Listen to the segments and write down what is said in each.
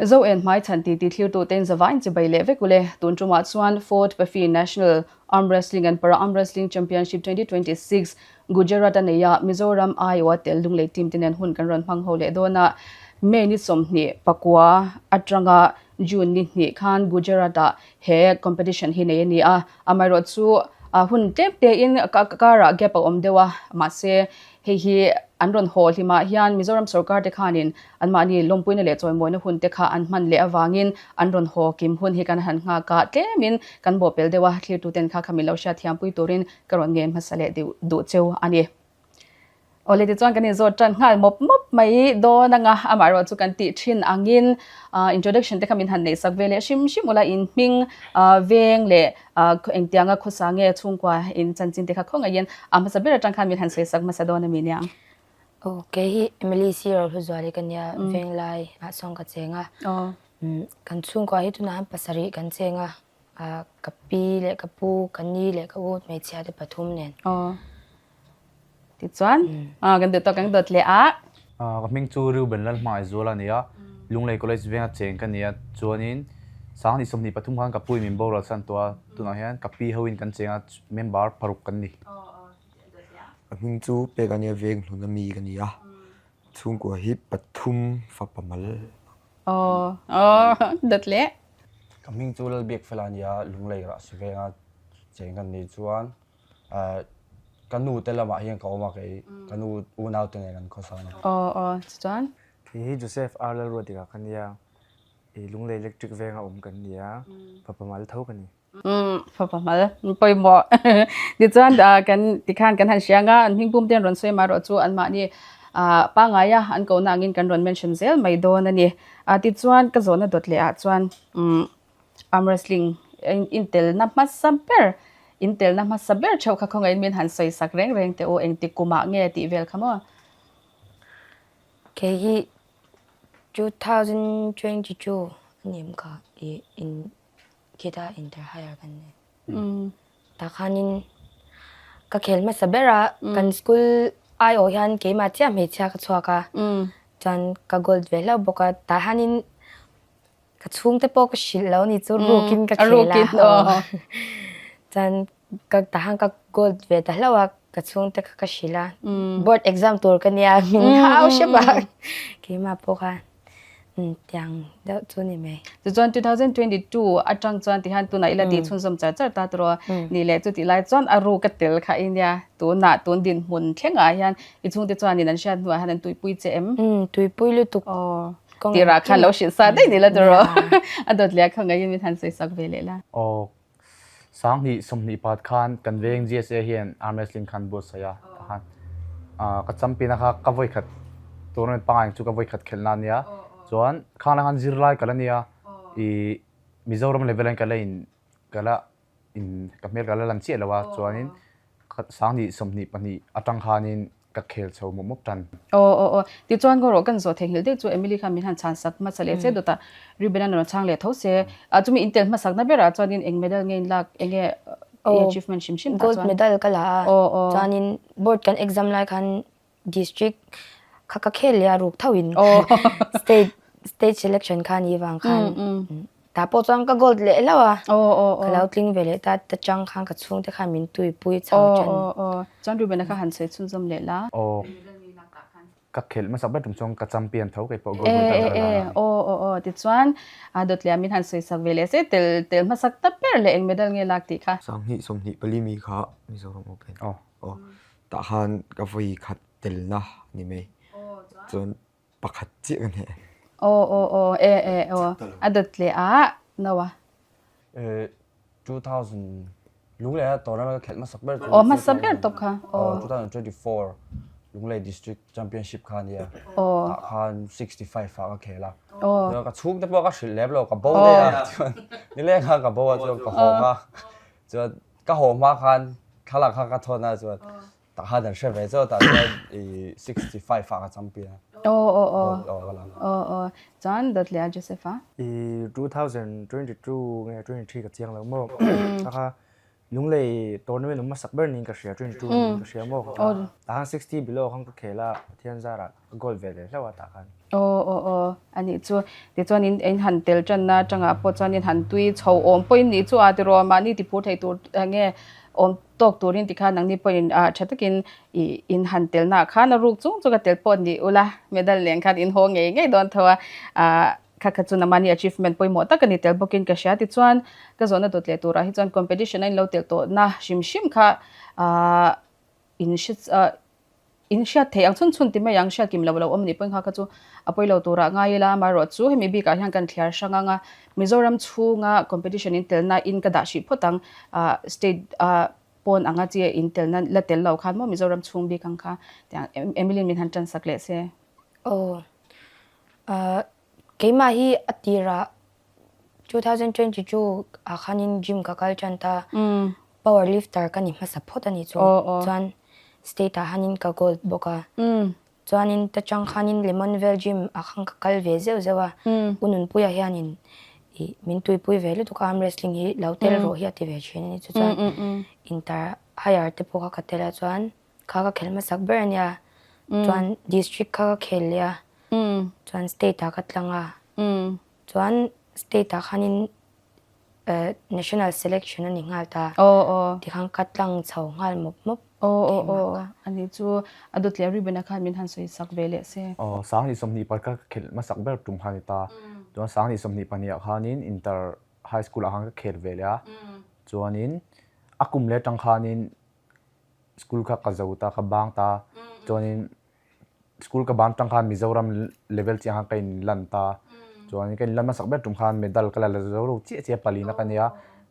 Zo en hmaichhan titi thlirtuten zavain chibai leh vek ule. Tun tumah chuan Fort Pafi National Arm Wrestling and Para Arm Wrestling Championship 2026 Gujarat a nei a, Mizoram aiawha tel Lunglei team te nen hun kan rawn hmang ho leh dawn a. May ni 29 atanga June ni hnih khan Gujarat ah he competition hi nei a ni a. Amaherawhchu hun tlem tein karah gap a awm deuh a, mahse Hei hi an rawn haw hlimah hian Mizoram sorkar te khanin anmahni lawmpuina leh chawimawina hun te kha an hman leh avangin an rawn haw kim hun hi kan han nghak a, tlemin kan bawhpelh deuh a, thlirtuten kha kha min lo hriatthiampui turin ka rawn ngen hmasa leh deuh duh cheu a ni. Awle tichuan kan inzawt tan nghal mawp mawp mai dawn anga amaherawh chu kan tih thin angin introduction te kha min han neihsak ve leh hrim hrim ula inhming veng leh Engtianga khawsa nge chhungkua in chanchin te kha khawngaihin a hmasa ber atang khan min han sawi sak hmasa dawn a mi nia? Aw, kei hi Emily Siror Hluzuali ka nia, Venglai ah sawn ka cheng a. Kan chhungkua hi tunah hian pasarih kan cheng a, ka pi leh ka pu, ka ni leh ka u hmeichhia te pathum nen. Aw, tichuan kan duh tawk ang dawt leh a. Ka hming chu Reuben Lalhmangaihzuala a ni a, Lunglei College venga cheng ka ni a, chuanin 2023 khan ka pu in min boral san tawh a, tunah hian ka pi hoin kan cheng a, member paruk kan ni. Ka hming chu pek a nia, veng hluna mi ka ni a, chhungkua hi pathum fapa mal. Aw, aw, dawt leh. Ka hming chu Lalbiakfela a ni a, Lunglei Rahsi venga cheng kan nih chuan Ka nu te lamah hian ka awm a kei ka nu unau te nen an khawsa a ni. Aw aw chuan. Kei hi Joseph R Lalruatika ka nia, i Lunglei Electric venga awm kan ni a, fapa mal tho ka ni. Umm fapa mal pawimawh tichuan kan tikhan kan han hria anga an hming pum te an rawn sawi amaherawh chu anmahni pangaia an kohna angin kan rawn mention zel mai dawn a ni. Tichuan ka zawhna dawt leh ah chuan umm Arm wrestling intelna hmasa ber intelna hmasa ber theuh kha khawngaihin min han sawi sak reng reng teh u engtik kumah nge tih vel kha maw? Kei hi 2022 a ni em kha i in khita inter hire kan ni. Tah khanin ka khel hmasa ber a kan school aiawh hian keimah chiah hmeichhia ka chhuak a chuan ka gold ve hlauh bawk a tah hianin Ka chhungte pawh ka hrilh lo ni chu rukin ka khel a. Chuan ka tahan ka gold ve ta hlauh a ka chhungte kha ka hrilh a. Board exam tur ka nia min hau hrep a. Keimah pawh kha tiang deuh chu ni mai. Tichuan 2022 atang chuan tihian tunah ila tih chhunzawm char char ta tawh a. Ni leh chutih lai chuan a ruk a tel kha i nia. Tunah tun dinhmun thlengah hian i chhungte chuanin an hriat hnuah hian an tuipui che em? Tuipui lutuk. Tirah khan lo hrilh sa daih ni la tawh rawh. A dawt leh a kha ngaiin min han sawi sak ve leh la. Aw, 20 20 pat khan kan veng GSA hian arm wrestling khan buatsaih a, tah khan ka champion a kha ka vawi khat tournament pangngai chu ka vawi khat khelh na ania, chuan khang lai khan zirlai ka la nia, ih Mizoram level ah hian ka la in ka la in ka hmel ka la lan chiah lo a chuanin 2022 atang khanin ka khel chho mawp mawp tan. Aw aw aw tichuan ngaw rawh kan zawh theihnghilh deuh chu Emily khan min han chhan sak hmasa leh che dawt a Reuben a rawn chhang leh tho se a chumi intel hmasak na berah chuanin eng medal nge in lak eng nge i achievement hrim hrim tah chuan. Gold medal ka la a chuanin board kan exam lai khan District kha ka khel leh a ruk tho in state state selection kha ni vang khan tah pawh chuan ka gold leh hlauh a ka lo tling ve leh ta ta chang khan ka chhungte khan min tuipui chho ṭan. Chuan Reuben-a kha han sawi chhunzawm leh la. Aw ka khelh hmasa ber tum chuan ka champion tho kei pawh gold medal ka la la. Aw aw aw tichuan dawtliah min han sawi sak ve leh se tel tel hmasak ta ber leh eng medal nge lak tih kha. 2024 mi kha Mizoram Open. Aw tah khan ka vawi khat telna a ni mai. Chuan pakhat chiah ka hne. Aw aw aw e e aw a dawt leh a no a. 2000 Lunglei a tournament ka khelh hmasak ber chu. Aw hmasa ber tawp kha. Aw 2024 Lunglei District Championship kha ania. Aw. Tah khan 65 ah ka khel a. Aw. Ka chhungte pawh ka hrilh lem lo ka bo daih a chuan nileng khan ka bo a chuan ka haw hma chuan Ka haw hma khan thlalak kha ka thawn a chuan tah khan an hre ve chauh tah chuan i 65 ah ka champion a. Aw aw aw. Aw ka la. Aw aw chuan dawt leh a Joseph a. I 2022 nge 23 ka chiang lo maw? Tah kha. Lunglei tournament awm hmasak ber niin ka hria, 22 niin ka hria maw? Tah khan 60 below khan ka khel a, Pathian zarah ka goal ve leh hlauh a tah khan. Aw aw aw a nih chu. Tichuan in in han tel tanna atangah pawh chuan in han tui chho awm pawhin nih chu a tiraw mahni ti phur thei tur nge awm tawk turin tikhan nangni pawhin ah tha takin ih in han telnaah khan a ruk chung chung a tel pawh ni ula medal nen khan in haw ngei ngei dawn tho a ah kha kha chu namahni achievement pawimawh tak a ni tel bawkin ka hria tichuan ka zawhna dawt leh turah hi chuan competition a in lo tel tawhna hrim hrim kha ah in hre ah in hriat theih ang chhun chhun ti mai ang hriat kim lo lo awm anih pawhin kha kha chu a pawi lo turah ngai ila amaherawh chu hemi bikah hian kan thliar hrang ang a Mizoram chhunga competition in telna in ka dah hrih phawt ang ah state ah pawn anga chi in telna la tel lo khan maw Mizoram chhung bik ang kha tiang Emily min han tan sak leh se. Aw ah keimah hi a tirah 2022 ah khanin gym ka kal tan ta. Power lifter ka ni hmasa phawt a nih chu. Chuan state ah hanin ka gold bawk a. Chuanin ta chang khanin Lemonvale gym ah khan ka kal ve zeuh zeuh a. U Nunpuia hianin ih min tuipui ve lutuk a arm wrestling hi lo tel rawh hi a ti ve thin a ni chu. Chuan inter higher te pawh kha ka tel a chuan kha ka khel hmasak ber a nia. Chuan district kha ka khel leh a. Chuan state ah ka tlang a. Chuan state ah khanin national selection a ni nghal ta. Tikhan ka tlang chho nghal mawp mawp. Aw aw aw ani chu a dawt leh ribbon a khan min han sawi sak ve leh se. Aw 20 par ka khelh hmasak ber tum kha a ni ta. Chuan 2022 ah khanin inter high school ah khan ka khel ve leh a. Chuanin a kum leh atang khanin school kha ka zo ta ka bang ta. Chuanin School ka ban tang khan Mizoram level chiang khan ka in lan ta. Chuan ka in lan hmasak ber tum khan medal ka la la zo lo chiah chiah palina ka nia.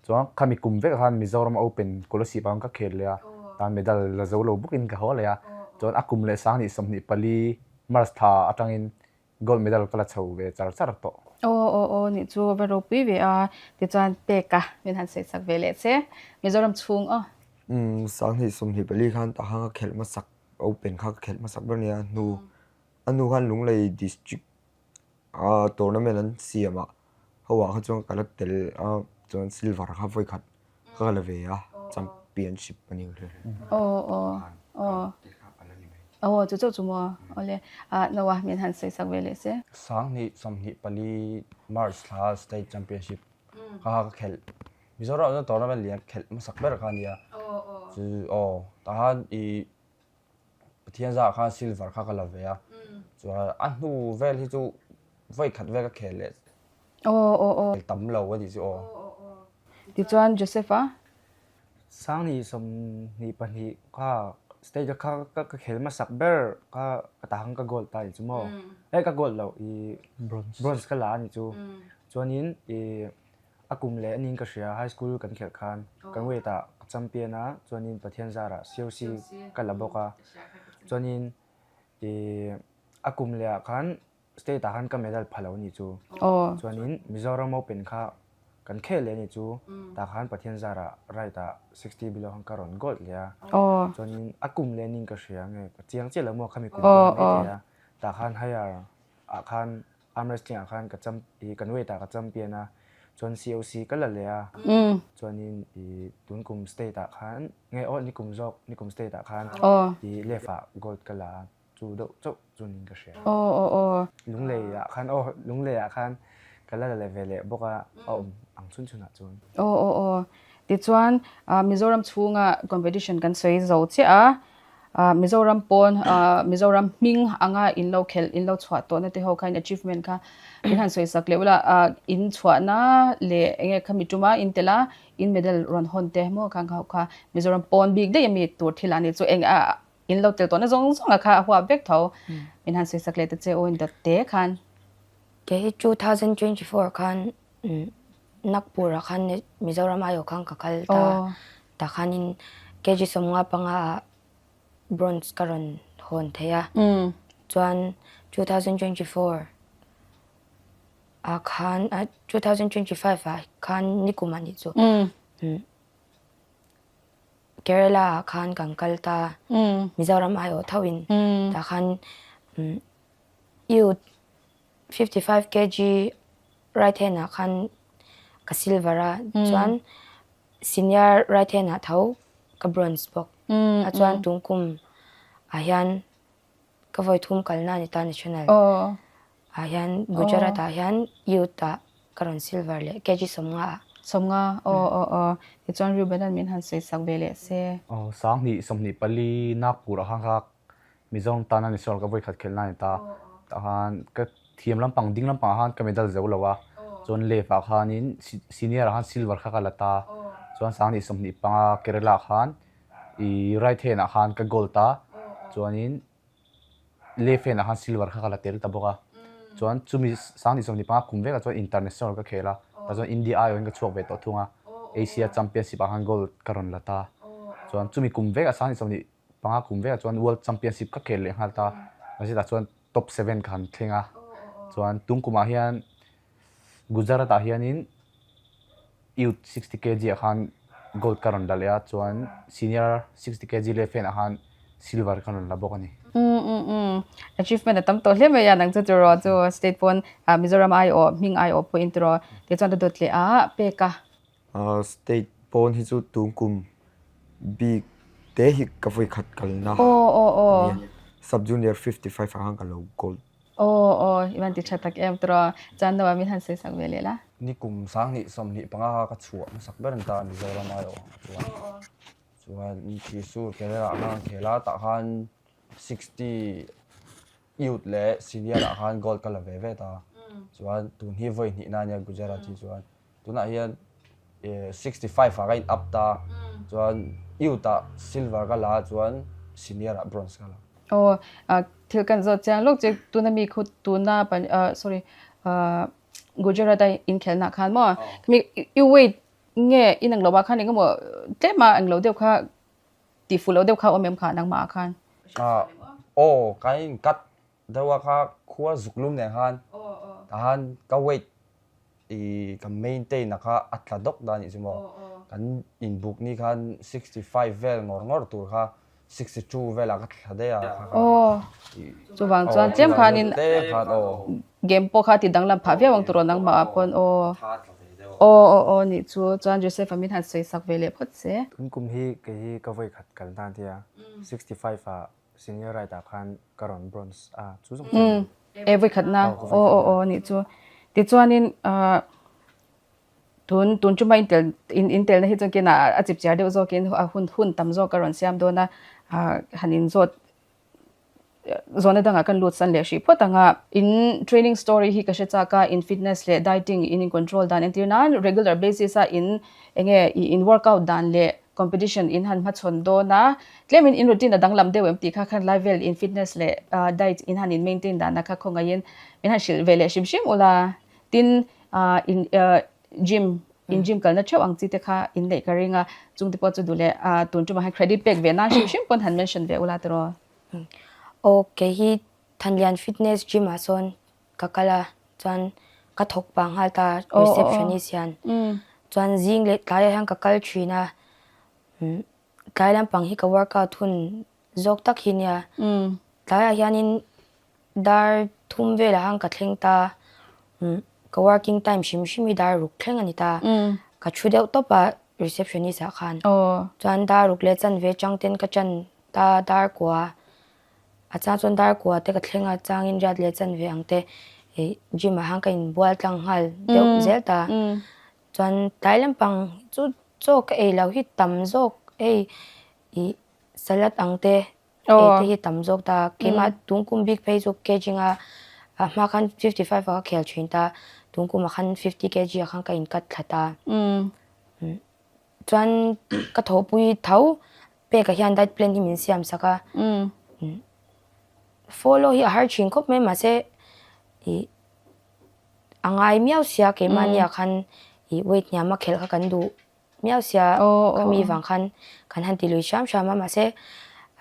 Chuan khami kum vek ah khan Mizoram Open Kolasib ah khan ka khel leh a. Tan medal la zo lo bawkin ka haw leh a. Chuan a kum leh 20 24 March thla atangin gold medal ka la chho ve char char tawh. Aw aw aw nih chu va ropui ve a. Tichuan pek a min han sawi sak ve leh che. Mizoram chhung aw. Umm 2024 khan tah khan ka khelh hmasak Open kha ka khelh hmasak ber nia hnu a hnu khan Lunglei district ah tournament an siam ah ho ah kha chuan ka la tel a chuan silver kha vawi khat ka la ve a championship a ni ka hria. Aw aw aw aw chu chauh chu maw awle ah Noah min han sawi sak ve leh se. 2024 March thla state championship kha ka khelh Mizoram ah chuan tournament lian khelh hmasak ber kha a nia. Chu aw tahan ih Pathian zah khan silver kha ka la ve a. Chuan a hnu vel hi chu vawi khat vel ka khel leh. Aw aw aw. Tam lo a nih chu aw. Tichuan Joseph a. 2022 kha state kha ka khel hmasak ber kha ka tahan ka gold ta a nih chu maw. Eh ka gold lo ih bronze ka la a nih chu. Chuanin ih A kum leh a niin ka hria, high school kan khelh khan kan weight ah ka champion a, chuanin Pathian zarah COC ka la bawk a, chuanin ih a kum leh ah khan state ah khan ka medal pha lo a nih chu, chuanin Mizoram Open kha kan khel leh a nih chu, tah khan Pathian zarah right ah 60 below khan ka rawn gold leh a, chuanin a kum leh a niin ka hria nge ka chiang chiah lo maw khami kum pawh a ni maithei a, tah khan higher ah khan Arm wrestling ah khan ka champ i kan weight ah ka champion a chuan COC ka la leh a chuanin i tun kum state ah khan nge aw nikum zawk nikum state ah khan i left ah gold ka la a chu deuh chauh chu niin ka hria. Lunglei ah khan aw Lunglei ah khan ka la la ve leh bawk a a awm ang chhun chhun ah chuan. Aw aw aw tichuan Mizoram chhunga competition kan sawi zo chiah a Mizoram pawn Mizoram hming anga in lo khelh in lo chhuah tawhna te ho kha in achievement kha in han sawi sak leh ula in chhuahna leh eng nge khami tuma in tel a in medal rawn hawn te maw kha ho kha Mizoram pawn bik daih ami tur thil a ni chu eng in lo tel tawhna zawng zawng a kha a huap vek tho in han sawi sak leh ta che aw in dawt te khan. Kei 2024 khan Nagpur ah khan Mizoram aiawh khan ka kal ta. Tah khanin kg 55 ah bronze ka rawn hawn thei a. Chuan 2024 ah khan 2025 ah khan nikum ah nih chu Kerala ah khan kan kal ta. Mizoram aiawh tho in tah khan youth 55 kg right hand ah khan ka silver a chuan. Senior right hand ah tho ka bronze bawk. A chuan tun kum ah hian ka vawi thum kalna a ni ta national ah hian Gujarat ah hian youth ah ka rawn silver leh kg 50 ah. 50 aw aw aw tichuan Reuben an min han sawi sak ve leh se. Aw 20 24 Nagpur ah khan ka Mizoram tana national ka vawi khat khelh na a ni ta. Tah khan ka thiam lampang ding lampang ah khan ka medal zo lo a chuan left ah khanin senior ah khan silver kha ka la ta chuan 2025 Kerala ah khan ih right hand ah khan ka gold a chuanin left hand ah khan silver kha ka la tel ta bawk a chuan chumi 2025 kum vekah chuan international ka khel a tah chuan India aiawhin ka chhuak ve tawh thung a Asia championship ah khan gold ka rawn la ta chuan chumi kum vekah 2025 kum vekah chuan world championship ka khel leh nghal ta mahse tah chuan top seven ka han thleng a chuan tung kumah hian Gujarat ah hianin youth 60 kg ah khan gold ka rawn la leh a chuan senior 60 kg left hand ah khan silver ka rawn la bawk a ni. Umm umm umm achievement a tam tawh hle mai a nang chu tiraw chu state pawn Mizoram aiawh hming aiawh pawhin tiraw tichuan a dawt leh a pek a. State pawn hi chu tun kum bik te hi ka vawi khat kalna a nia. Sub junior 55 ah khan ka lo gold. Aw aw i van ti tha tak em tiraw chuan no ah min han sawi sak ve leh la. Ni kum 2025 kha ka chhuah hmasak ber an ta Mizoram aiawh ah chuan chuan Thrissur Kerala ah khan ka khel a tah khan 60 youth leh senior ah khan gold ka la ve ve ta chuan tun hi vawi hnih na ania Gujarat hi chuan Tunah hian 65 ah ka in up ta chuan youth ah silver ka la a chuan senior ah bronze ka la. Aw thil kan zawt chiang lawk che tuna mi khu tuna sorry Gujarat a inkhelhna khan maw mi i weight nge in ang lo ah khan engemaw tlem a englo deuh kha tih fuh loh deuh kha awm em kha nangmah ah khan. Aw ka in cut Deuh a kha khua zuk lum nen khan tahan ka weight i ka maintain a kha a tla dawk dan a nih chu maw. Kan inbuk ni khan 65 vel ngawr ngawr tur kha 62 velah ka tla daih a kha kha. Aw chuvang chuan tlem khanin game pawh kha ti danglam phah viau ang turaw nangmah ah pawn aw aw aw aw nih chu chuan Joseph a min han sawi sak ve leh phawt se. Tun kum hi kei hi ka vawi khat kal hna tia 65 ah Senior right ah khan ka rawn bronze a chu zawng chu. Umm e vawi khatna aw aw aw nih chu. Tichuanin ah tun tun chuma intel intelna hi chuan kinah a chip chiar deuh zawkin a hun hun tam zawk a rawn siam dawn a ah han inzawt zawhna dangah kan lut san leh hrih phawt ang a. In training story hi ka hre chak a in fitness leh dieting in in control dan entir nan regular basis a in enge ih in workout dan leh Competition in han hmachhawn dawn a, tlemin in routine a danglam deuh em tih kha khan lai vel in fitness leh diet in han in maintain dana kha khawngaihin min han hrilh ve leh hrim hrim ula. Tin, in gym in gym kalna theuh ang chi te kha in neih ka ring a, chung te pawh chu duh leh tun tumah hian credit pek ve nan hrim hrim pawn han mention ve ula tiraw. Aw kei hi Thanlian fitness gym ah sawn ka kal a chuan ka thawk pah nghal ta receptionist hian chuan zing leh tlaiah hian ka kal thin a tlai lampang hi ka workout hun zawk tak hi nia tlaiah hianin dar thum velah khan ka thleng ta ka working time hrim hrim hi dar ruk thleng a ni ta ka thu deuh tawp a receptionist ah khan chuan dar ruk leh chanve chang ten ka chan ta dar kua A chang chuan dar kua te ka thleng a, changin riat leh chanve ang te ih gym ah khan ka inbual tlang nghal deuh zel ta. Chuan tlai lampang chu chaw ka ei loh hi tam zawk hei ih salad ang te ei te hi tam zawk ta. Keimah tungkum bik phei chu kg nga a hma khan 55 ah ka khel thin ta, tungkum ah khan 50 kg ah khan ka in cut thla ta. Chuan ka thawhpui tho Peka hian diet plan hi min siam sak a, follow hi a har thin khawp mai mahse ih a ngai miau sia keimahni ah khan ih weight hniam a khelh kha kan duh miau sia khami vang khan kan han ti lui hram hram a mahse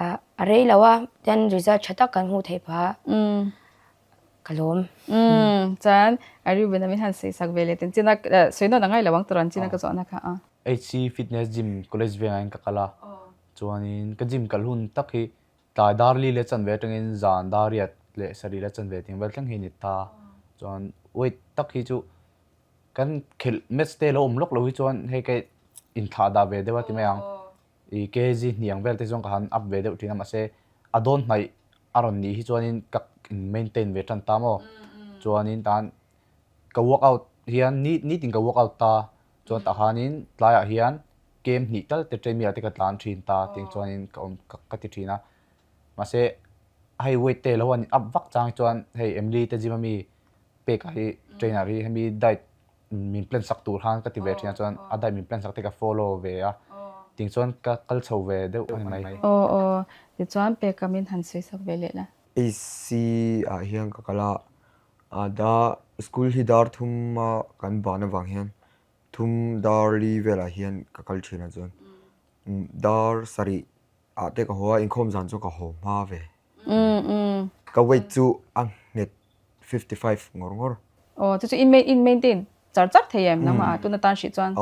ah a rei lo a tian result tha tak kan hmuh theih phah a ka lawm. Chuan a Reuben a min han sawi sak ve leh tin china sawi nawn a ngai lo ang tawrh an china ka zawhna kha a. HC Fitness Gym college vengah hian ka kal a, chuanin ka gym kal hun tak hi tlai dar li leh chanve atangin zan dar riat leh sarih leh chanve tih ang vel thleng hi a ni ta. Chuan weight tak hi chu kan khelh match te lo awm lawk lo hi chuan hei kei. inthlah dah ve deuh a ti mai ang. I kg hnih ang vel te chuan ka han up ve deuh thin a mahse a dawn hnaih a rawn nih hi chuanin ka in maintain ve tan ta maw. Chuanin tan ka workout hian ni nitin ka workout ta chuan tah khanin tlaiah hian kem hnih tal te treadmill ah te ka tlan thin ta tih chuanin ka awm ka ti thin a. Mahse hei weight te lo an up vak chang chuan hei Emily te gym ami pek ah hi trainer hi hemi diet min plan sak tur khan ka ti ve thin a chuan a diet min plan sak te ka follow ve a ting chuan ka kal chho ve deuh a ni mai. Aw aw tichuan pek a min han sawi sak ve leh la. AC ah hian ka kal a, a da school hi dar thum a kan ban avang hian thum dar li velah hian ka kal thin a chuan dar sarih ah te ka haw a inkhawm zan chu ka haw hma ve. Ka weight chu a nghet 55 ngawr ngawr. Aw chu chu in in maintain char char thei em nangmah ah tuna tan hrih chuan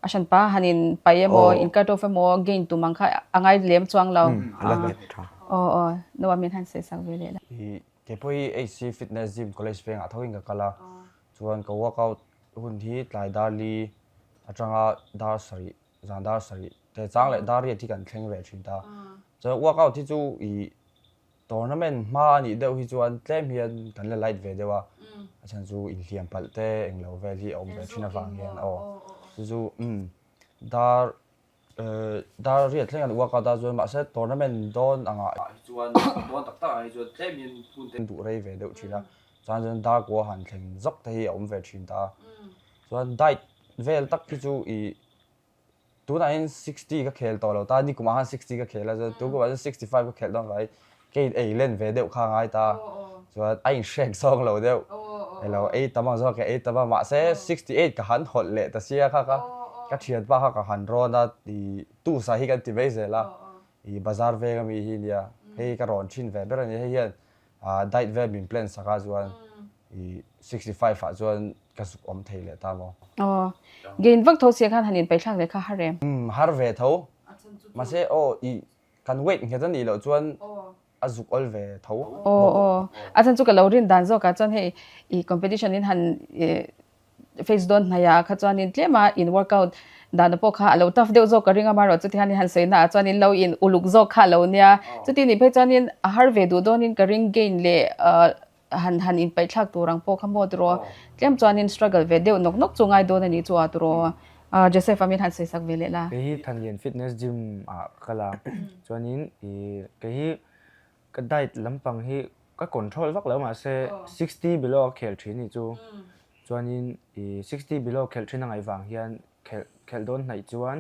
a hran pa han in pai emaw in cut off emaw gain tum ang kha a ngai lem chuang lo. A la nghet tha. Aw aw Noah min han sawi sak ve leh la. I kei pawh hi HC Fitness Gym College vengah tho in ka kal a chuan ka workout hun hi tlai dar li atanga dar sarih zan dar sarih te chang leh dar riat hi kan thleng ve thin ta. Chuan workout hi chu ih tournament hma a nih deuh hi chuan tlem hian kan la light ve deuh a, a chhan chu inhliam palh te englo vel hi a awm ve thin avang hian aw chu chu umm dar eh dar riat thleng an workout a chuan mahse tournament dawn angah hi chuan dawn tak tak ah hi chuan tlem hian hun te duh rei ve deuh thin a chuan chuan dar kua han thleng zawk te hi a awm ve thin ta a chuan diet vel tak hi chu ih. Tunah hian 60 ka khel tawh lo ta, nikumah khan 60 ka khel a, chuan tunkumah chuan 65 ka khelh dawn vangin ka in ei len ve deuh kha a ngai ta. Chuan a inhrek zawng lo deuh, elo ei tam ang zawk ka ei tam a, mahse 68 ka han hawlh leh ta sia kha ka ka thianpa kha ka han rawn a, ih tusa hi kan ti mai zel a, ih bazar veng ami hi nia, hei ka rawn thin ve ber a ni, hei hian ah diet vel min plan sak a chuan ih 65 ah chuan ka zuk awm thei leh ta maw. Aw gain vak tho sia khan han in paithlak leh kha har em. Umm har ve tho mahse aw ih kan weight nghet a nih loh chuan a zuk awl ve tho. Aw aw a chhan chu ka lo rin dan zawk ah chuan hei ih competition in han ih face dawn hnaih ah kha chuanin tlem a in workout dan pawh kha a lo tough deuh zawk ka ring a amaherawh chuti hian han sawi naah chuanin lo in uluk zawk kha a lo nia chuti nih phei chuanin a har ve duh dawnin ka ring gain leh ah han han in paih thlak tur ang pawh kha maw tiraw tlem chuanin struggle ve deuh nawk nawk chu ngai dawn a nih chu a tiraw ah Joseph a min han sawi sak ve leh la. Kei hi Thanlian fitness gym ah ka kal a chuanin ih kei hi Ka diet lampang hi ka control vak lo mahse 60 below a khel thin ni chu chuanin ih 60 below khelh thin a ngaih vang hian khelh khelh dawn hnaih chuan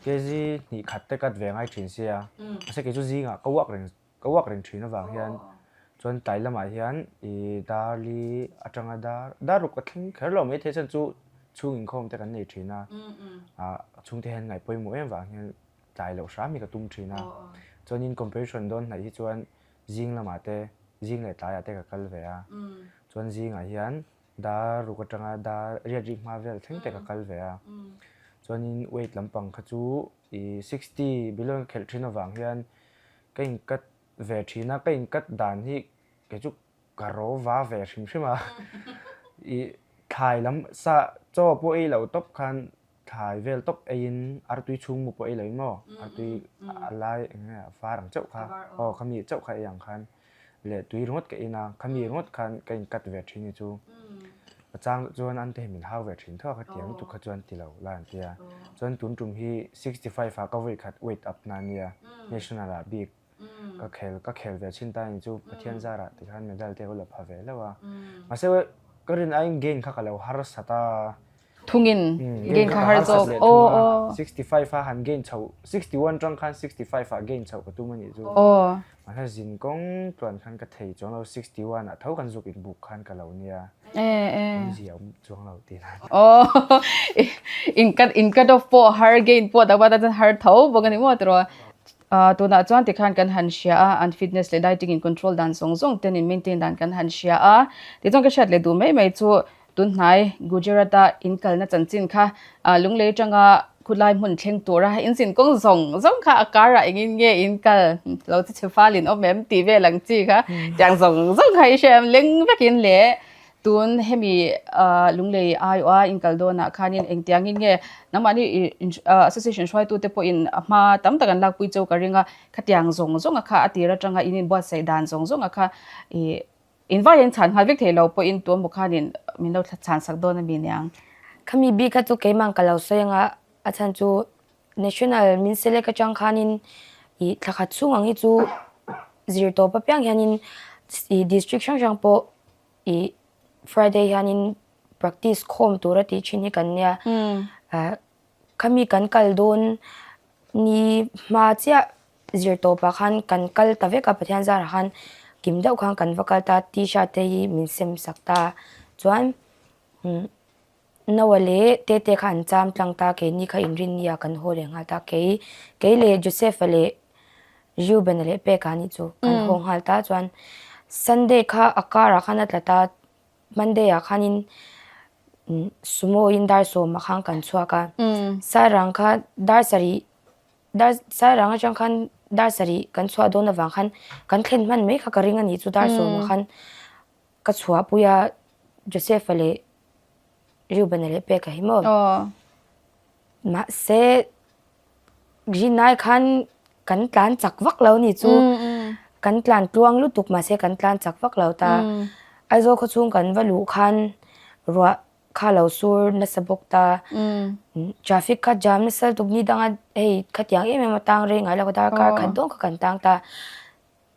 kg hnih khat te cut ve ngai thin sia mahse kei chu zingah ka uak reng ka uak reng thin avang hian chuan tlai lamah hian ih dar li atanga dar dar ruk a thleng kher lo maithei chuan chu chhung inkhawm te kan nei thin a ah chhungte hian ngaih pawimawh em vang hian tlai loh hram hi ka tum thin a. Chuanin competition dawn hnaih hi chuan zing lamah te, zing leh tlaiah te ka kal ve a. Chuan zingah hian dar ruk atanga dar riat rik hma vel thleng te ka kal ve a. Chuanin weight lampang kha chu ih 60 below in ka khelh thin avang hian ka in cut ve thin a, ka in cut dan hi kei chu ka ro va ve hrim hrim a. Ih thlai lam sa chaw pawh ei loh tawp khan Thlai vel tawp eiin artui chhung mu pawh ei lo in maw artui a lai eng nge a var ang chauh kha aw khami chauh kha ei ang khan leh tui ringawt ka in a khami ringawt khan ka in cut ve thin hi chu a chang chuan an te hi min hau ve thin tho a khatiang lutuk kha chuan ti lo la an tia chuan tun tum hi 65 ah ka vawi khat weight up na ania national ah bik Ka khel ka khel ve chin ta ni chu Pathian zarah tikhan medal te ka la pha ve hlauh a. Mahse ka rin aiin gain kha ka lo harsat a. Thungin gain kha har zawk. Aw aw. 65 a han gain chhoh 61 tang khan 65 ah gain chhoh ka tum a nih chu. Aw. Mahse zin kawng tluan khan ka thei chuang lo 61 ah tho kan zuk inbuk khan ka lo nia. Eh eh. Awmzia awm chuang lo tih nan. Aw. In cut in cut off pawh har gain pawh tak a har tho bawk a ni maw tiraw. Tunah chuan tikhan kan han hria a, an fitness leh dieting in control dan zawng zawng ten in maintain dan kan han hria a. Tichuan ka hriat leh duh mai mai chu tunhnai Gujarat-a in kalna chanchin kha Lunglei atanga khulai hmun thleng tura in zin kawng zawng zawng kha a karah engin nge in kal lo chi chhe fal in awm em tih vel ang chi kha tiang zawng zawng kha i hria em leng vekin leh. Tun hemi Lunglei aiawha inkal dawnah khanin engtiangin nge nangmahni association hruaitute pawhin a hma tam tak an lakpui cheu ka ring a, khatiang zawng zawnga kha a tir atanga in inbuatsaih dan zawng zawnga kha ih invaiin chhan nghal vek thei lo pawhin tuemaw khanin min lo chhan sak dawn a mi niang. Khami bik kha chu keimah ka lo sawi anga a chhan chu National min select atang khanin ih thla khat chhung ang hi chu zir tawp apiang hianin ih district hrang hrang pawh ih Friday hianin practice khawm tur a tih thin hi kan nia. Ah khami kan kal dawn ni hma chiah zir tawpah khan kan kal ta vek a Pathian zarah khan kim deuh khan kan va kal ta t-shirt te hi min sem sak ta chuan umm Noah leh Tete kha an cham tlang ta, keini kha inrinni ah kan haw leh nghal ta, kei kei leh Joseph-a leh Reuben-a leh Peka anih chu kan haw nghal ta chuan Sunday kha a car ah khan a tla ta, Monday ah khanin Sumo in dar sawmah khan kan chhuak a, Sairang kha dar sarih dar Sairang atang khan dar sarih kan chhuah dawn avang khan kan thlen hman mai kha ka ring anih chu dar sawmah khan ka chhuahpui a Joseph-a leh Reuben-a leh Peka hi maw? Mahse Rinai khan kan tlan chak vak lo ni chu. Kan tlan tluang lutuk mahse kan tlan chak vak lo ta. Aizawl khawchhung kan va luh khan ruah kha lo sur nasa bawk ta. Traffic kha jam nasa lutuk ni danga hei khatiang em em a tang reng ngai lo ka darkar khat dawn kha kan tang ta.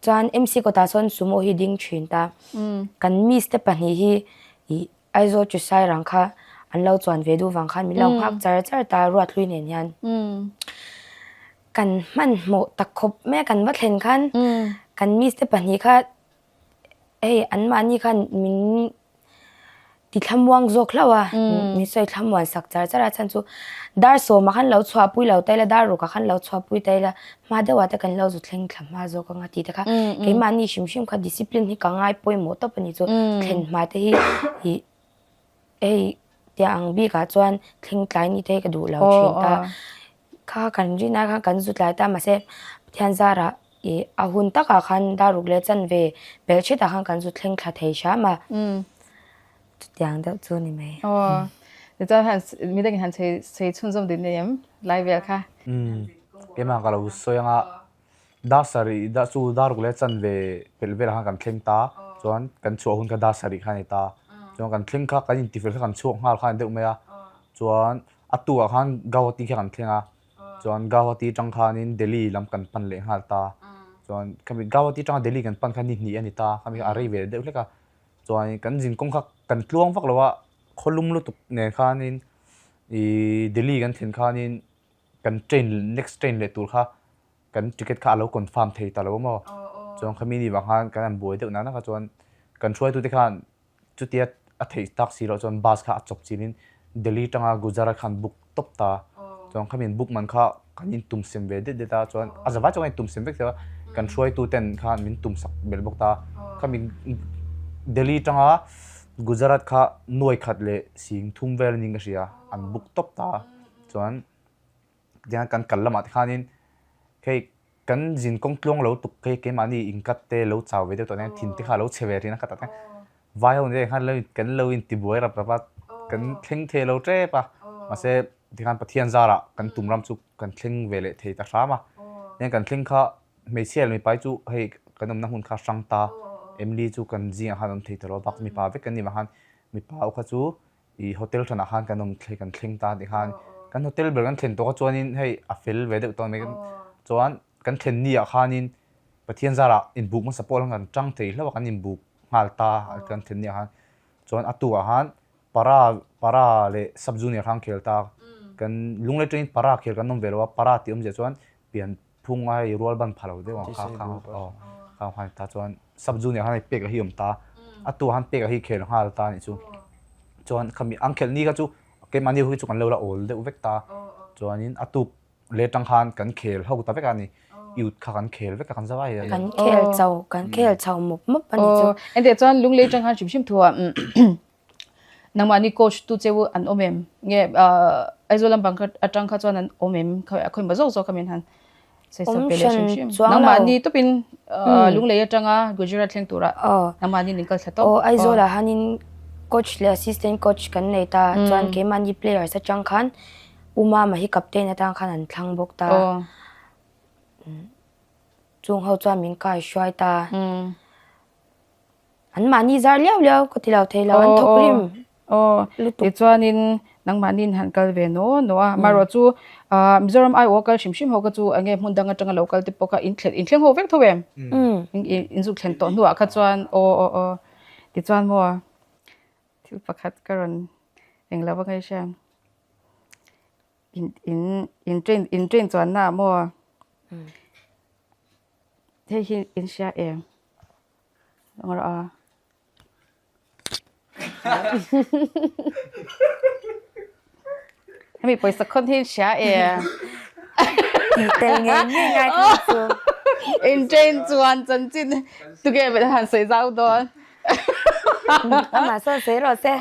Chuan MC kawtah sawn sumo hi ding thin ta. Kan miss te pahnih hi ih Aizawl chu Sairang kha an lo chuan ve duh vang khan min lo nghak char char ta Ruathlui nen hian. Kan hmanhmawh tak khawp mai a kan va thlen khan kan miss te pahnih kha hei anmahni khan min Ti thlamuang zawk hlauh a, min sawi thlamuan sak char char a chhan chu dar sawmah khan lo chhuahpui lo ta ila dar rukah khan lo chhuahpui ta ila hma deuhah te kan lo zu thleng thla hma zawk anga tih te kha keimahni hrim hrim kha discipline hi ka ngai pawimawh tawp a ni chu thlen hma te hi ih hei tiang ang bikah chuan thleng tlai ni te hi ka duh lo thin ta. Kha kan rin ai khan kan zu tlai ta mahse Pathian zarah ih a hun takah khan dar ruk leh chanve pelh hretah khan kan zu thleng thla thei hram a chutiang deuh chu ni mai. Aw tichuan han midangin han chei chei chhunzawm din nei em lai vel kha. Umm keimah ka lo sawi anga dar sarih dar chu dar ruk leh chanve pelh velah khan kan thleng ta chuan kan chhuah hun kha dar sarih kha a ni ta chuan kan thleng kha kan intifel kha kan chhuak nghal kha a ni deuh mai a chuan A tukah khan Gauhati kha kan thleng a, chuan Gauhati atang khanin Delhi lam kan pan leh nghal ta. Chuan khami Gauhati atanga Delhi kan pan kha ni hnih a ni ta, khami kha a rei ve deuh hlek a. Chuan kan zin kawng kha kan tluang vak lo a, khawlum lutuk nen khanin ih Delhi kan thlen khanin kan train next train leh tur kha kan ticket kha a lo confirm thei ta lo a maw. Chuan khami ni vang khan kan han buai deuh nak nak a chuan kan hruaitute khan Chutia a theih tak si loh chuan bus kha a chawp chin in Delhi tanga Gujarat khan book tawp ta. Chuan khami in book man kha kan in tum sem ve det det a chuan a zavai chuan kan in tum sem vek thei a kan hruaitu ten khan min tum sak belh bawk ta. Khami Delhi tanga Gujarat kha nuai khat leh sing thum vel aning ka hria an book tawp ta. Chuan tiang kan kal lamah te khanin hei kan zin kawng tluang lo tuk hei keimahni inkat te lo chau ve deuh tawh nen thin te kha a lo chhe ve thin a khatah te vai ho nen khan lo kan lo intibuai rap rap a kan thleng thei lo tep a mahse tikhan Pathian zarah kan tum ram chu kan thleng ve leh thei ta hram a tihian kan thleng kha hmeichhia leh mipa hi chu hei kan awmna hmun kha a hrang ta Emily chu kan zingah khan a awm thei ta lo a bak mipa vek kan ni vang khan mipa ho kha chu I hotel thanah khan kan awm thleng kan thleng ta tih khan kan hotel ber kan thlen tawh kha chuanin hei a fel ve deuh tawh mai chuan kan thlen ni ah khanin Pathian zarah inbuk hmasa pawh kan tang thei hlauh a kan inbuk nghal ta kan thlen ni ah khan chuan a tukah khan para para leh sub junior khan khel ta kan lunglei atangin para khel kan awm ve lo a para tih awmzia chuan pian Phung a hei rual ban pha lo deuh ang kha kha aw kha khan ta chuan sub junior khan hei pek a hi awm ta a tu khan pek a hi khel nghal ta anih chu chuan khami ang khelh ni kha chu keimahni ho hi chu kan lo la awl deuh vek ta chuanin a tuk leh atang khan kan khel ho ta vek a ni youth kha kan khel vek a kan zau ai kan khel chho kan khel chho mawp mawp a ni chu engtiah chuan lunglei atang khan hrim hrim thu ah Nangmahni coach tu cheu an awm em? Nge Aizawl lampang kha atang kha chuan an awm em? Khawi maw zawk zawk kha min han sawisak ve leh hrim hrim. Nangmahni tawpin Lunglei atanga Gujarat thleng turah nangmahni nin kal thla tawp. Aw Aizawlah hanin. Coach leh assistant coach kan nei ta chuan keimahni players atang khan U Mama hi captain atang khan an thlang bawk ta. Chung ho chuan min kai hruai ta. An mahni zar liau liau ka ti lo thei lo an thawk rim lutuk. Tichuanin nangmahni in han kal ve naw naw a, amaherawh chu Mizoram aiawh a kal hrim hrim ho kha chu enge hmun dang atanga lo kal te pawh kha in thlen in thleng ho vek tho em? In zuk thlen tawh hnuah kha chuan aw aw aw tichuan maw thil pakhat ka rawn englo va ngaihria in in in train in train chuanna ah maw hei hi in hria em? Rawh a. Hemi pawisa khawn hi hria e. Tel ngei ngei ngai kha chu. In train chuan chanchin tuge ber han sawi zau dawn. Amah sawn sawi rawh se.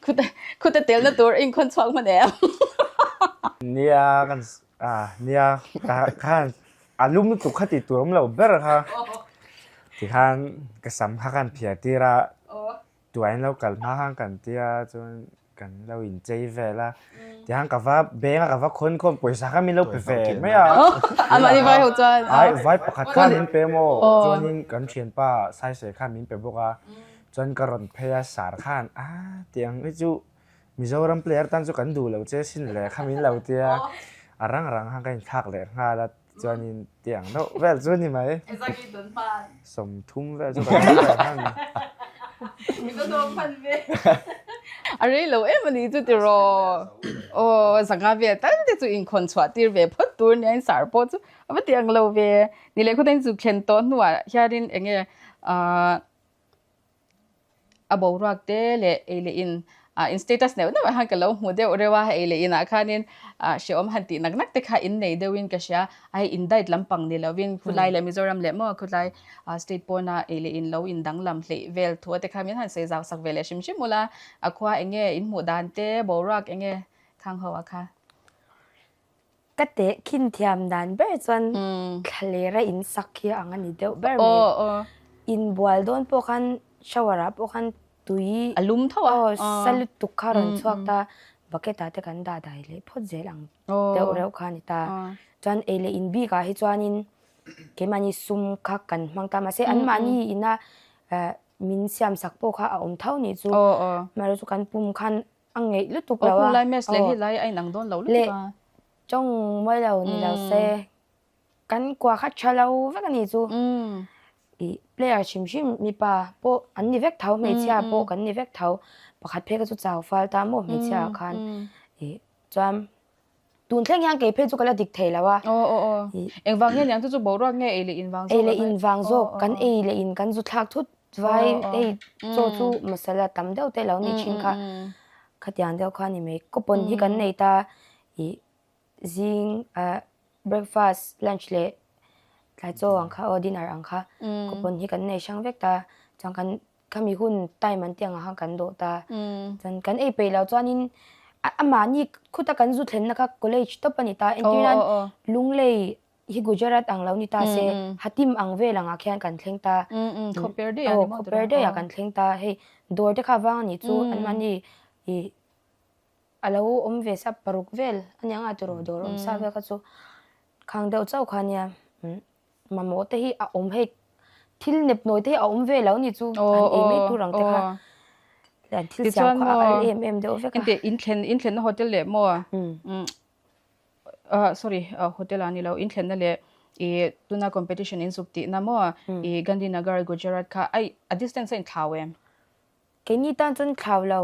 Khuta khuta telna tur in khawn chhuak hman em. Nia kan nia khan A lum lutuk kha tih tur awm lo ber kha tikhan ka sam kha kan phiar tir a, tuain lo kal hma khan kan tia chuan kan lo inchei vel a, tikhan ka va beng a ka va khawn khawm pawisa kha min lo pe ve mai a. Anmahni vai ho chuan. Ai vai pakhat khan min pe maw chuanin kan thianpa Saisei khan min pe bawk a, chuan ka rawn phei a sar khan a tiang hi chu Mizoram player tan chu kan duh lo che sin le kha min lo tia a rang rang khan ka inthlak leh nghal a chuanin tiang deuh vel chu ni mai 30 vel chu kan duh leh hman. A rei lo em a ni chu tiraw aw zanga vel tal te chu inkhawn chhuah tir ve phawt tur nia in sar pawh chu a va tiang lo ve ni leh khawteng chu thlen tawh hnuah hianin eng nge ah A boruak te leh ei leh in ah in status neuh neuh ah khan ka lo hmu deuh reuh a, ei leh in ah khanin ah hrehawm han tih nak nak te kha in nei deuhin ka hria, a hei in diet lampang ni lovin khulai leh Mizoram leh maw khulai ah state pawna ei leh in lo in danglam hleih vel thu te kha min han sawi zau sak ve leh hrim hrim ula, a khua eng nge in hmuh dan te boruak eng nge khang ho ah kha. Ka tehkhin thiam dan ber chuan thlalera in sak hi ang a ni deuh ber mai. Inbual dawn pawh khan shower ah pawh khan tui a lum tho a sa lutuk kha rawn chhuak ta bucket ah te kan dah dai leh phawt zel ang deuh reuh kha a ni ta. Chuan ei leh in bik ah hi chuanin keimahni sum kha kan hmang ta mahse anmahni ina min siam sak pawh kha a awm tho nih chu. Amaherawhchu kan pum khan A ngeih lutuk lo a. Aw, lai mess leh hi lai a inang dawn lo lutuk a. Leh tawng mawi lo ni lo se. Kan kua kha tha lo vek a nih chu. Ih player hrim hrim mipa pawh an ni vek tho, hmeichhia pawh kan ni vek tho. Pakhat phei kha chu chau fal ta maw hmeichhia ah khan. Ih chuan Tun thleng hian kei phei chu ka la dik thei lo a. Aw aw aw. Engvang nge niang chu chu boruak nge ei leh in vang zawk? Ei leh in vang zawk. Kan ei leh in kan zu thlak thut vai hei chaw chu masala tam deuh te lo ni thin kha. Khatiang deuh kha ni mai. Coupon hi kan nei ta ih zing ah breakfast lunch leh tlai chaw ang kha aw dinner ang kha coupon hi kan nei hrang vek ta. Chuan kan Khami hun time an tih angah khan kan dawh ta. Chuan kan ei peih loh chuanin amahni khuta kan zu thlenna kha college tawp a ni ta. Entir nan Lunglei hi Gujarat ang lo ni ta se Hatim ang vel angah khian kan thleng ta. Khawper daih a ni maw? Khawper daih ah kan thleng ta. Hei dawr te kha vang a nih chu anmahni ih a lo awm ve sa paruk vel a nia nga tiraw dawr awm sa vel kha chu khang deuh chauh kha nia. Mamawh te hi a awm hei thil nep nawi te hi a awm ve lo ni chu an ei mai tur ang te kha leh an thil siam kha a al em em deuh vek a. Engtiah inthlen inthlenna hotel leh maw ah sorry hotel ah ni lo inthlenna leh ih tuna competition in zuk tihna maw ih Gandhinagar Gujarat kha ai a distance a inthlau em? Keini tan chuan thlau lo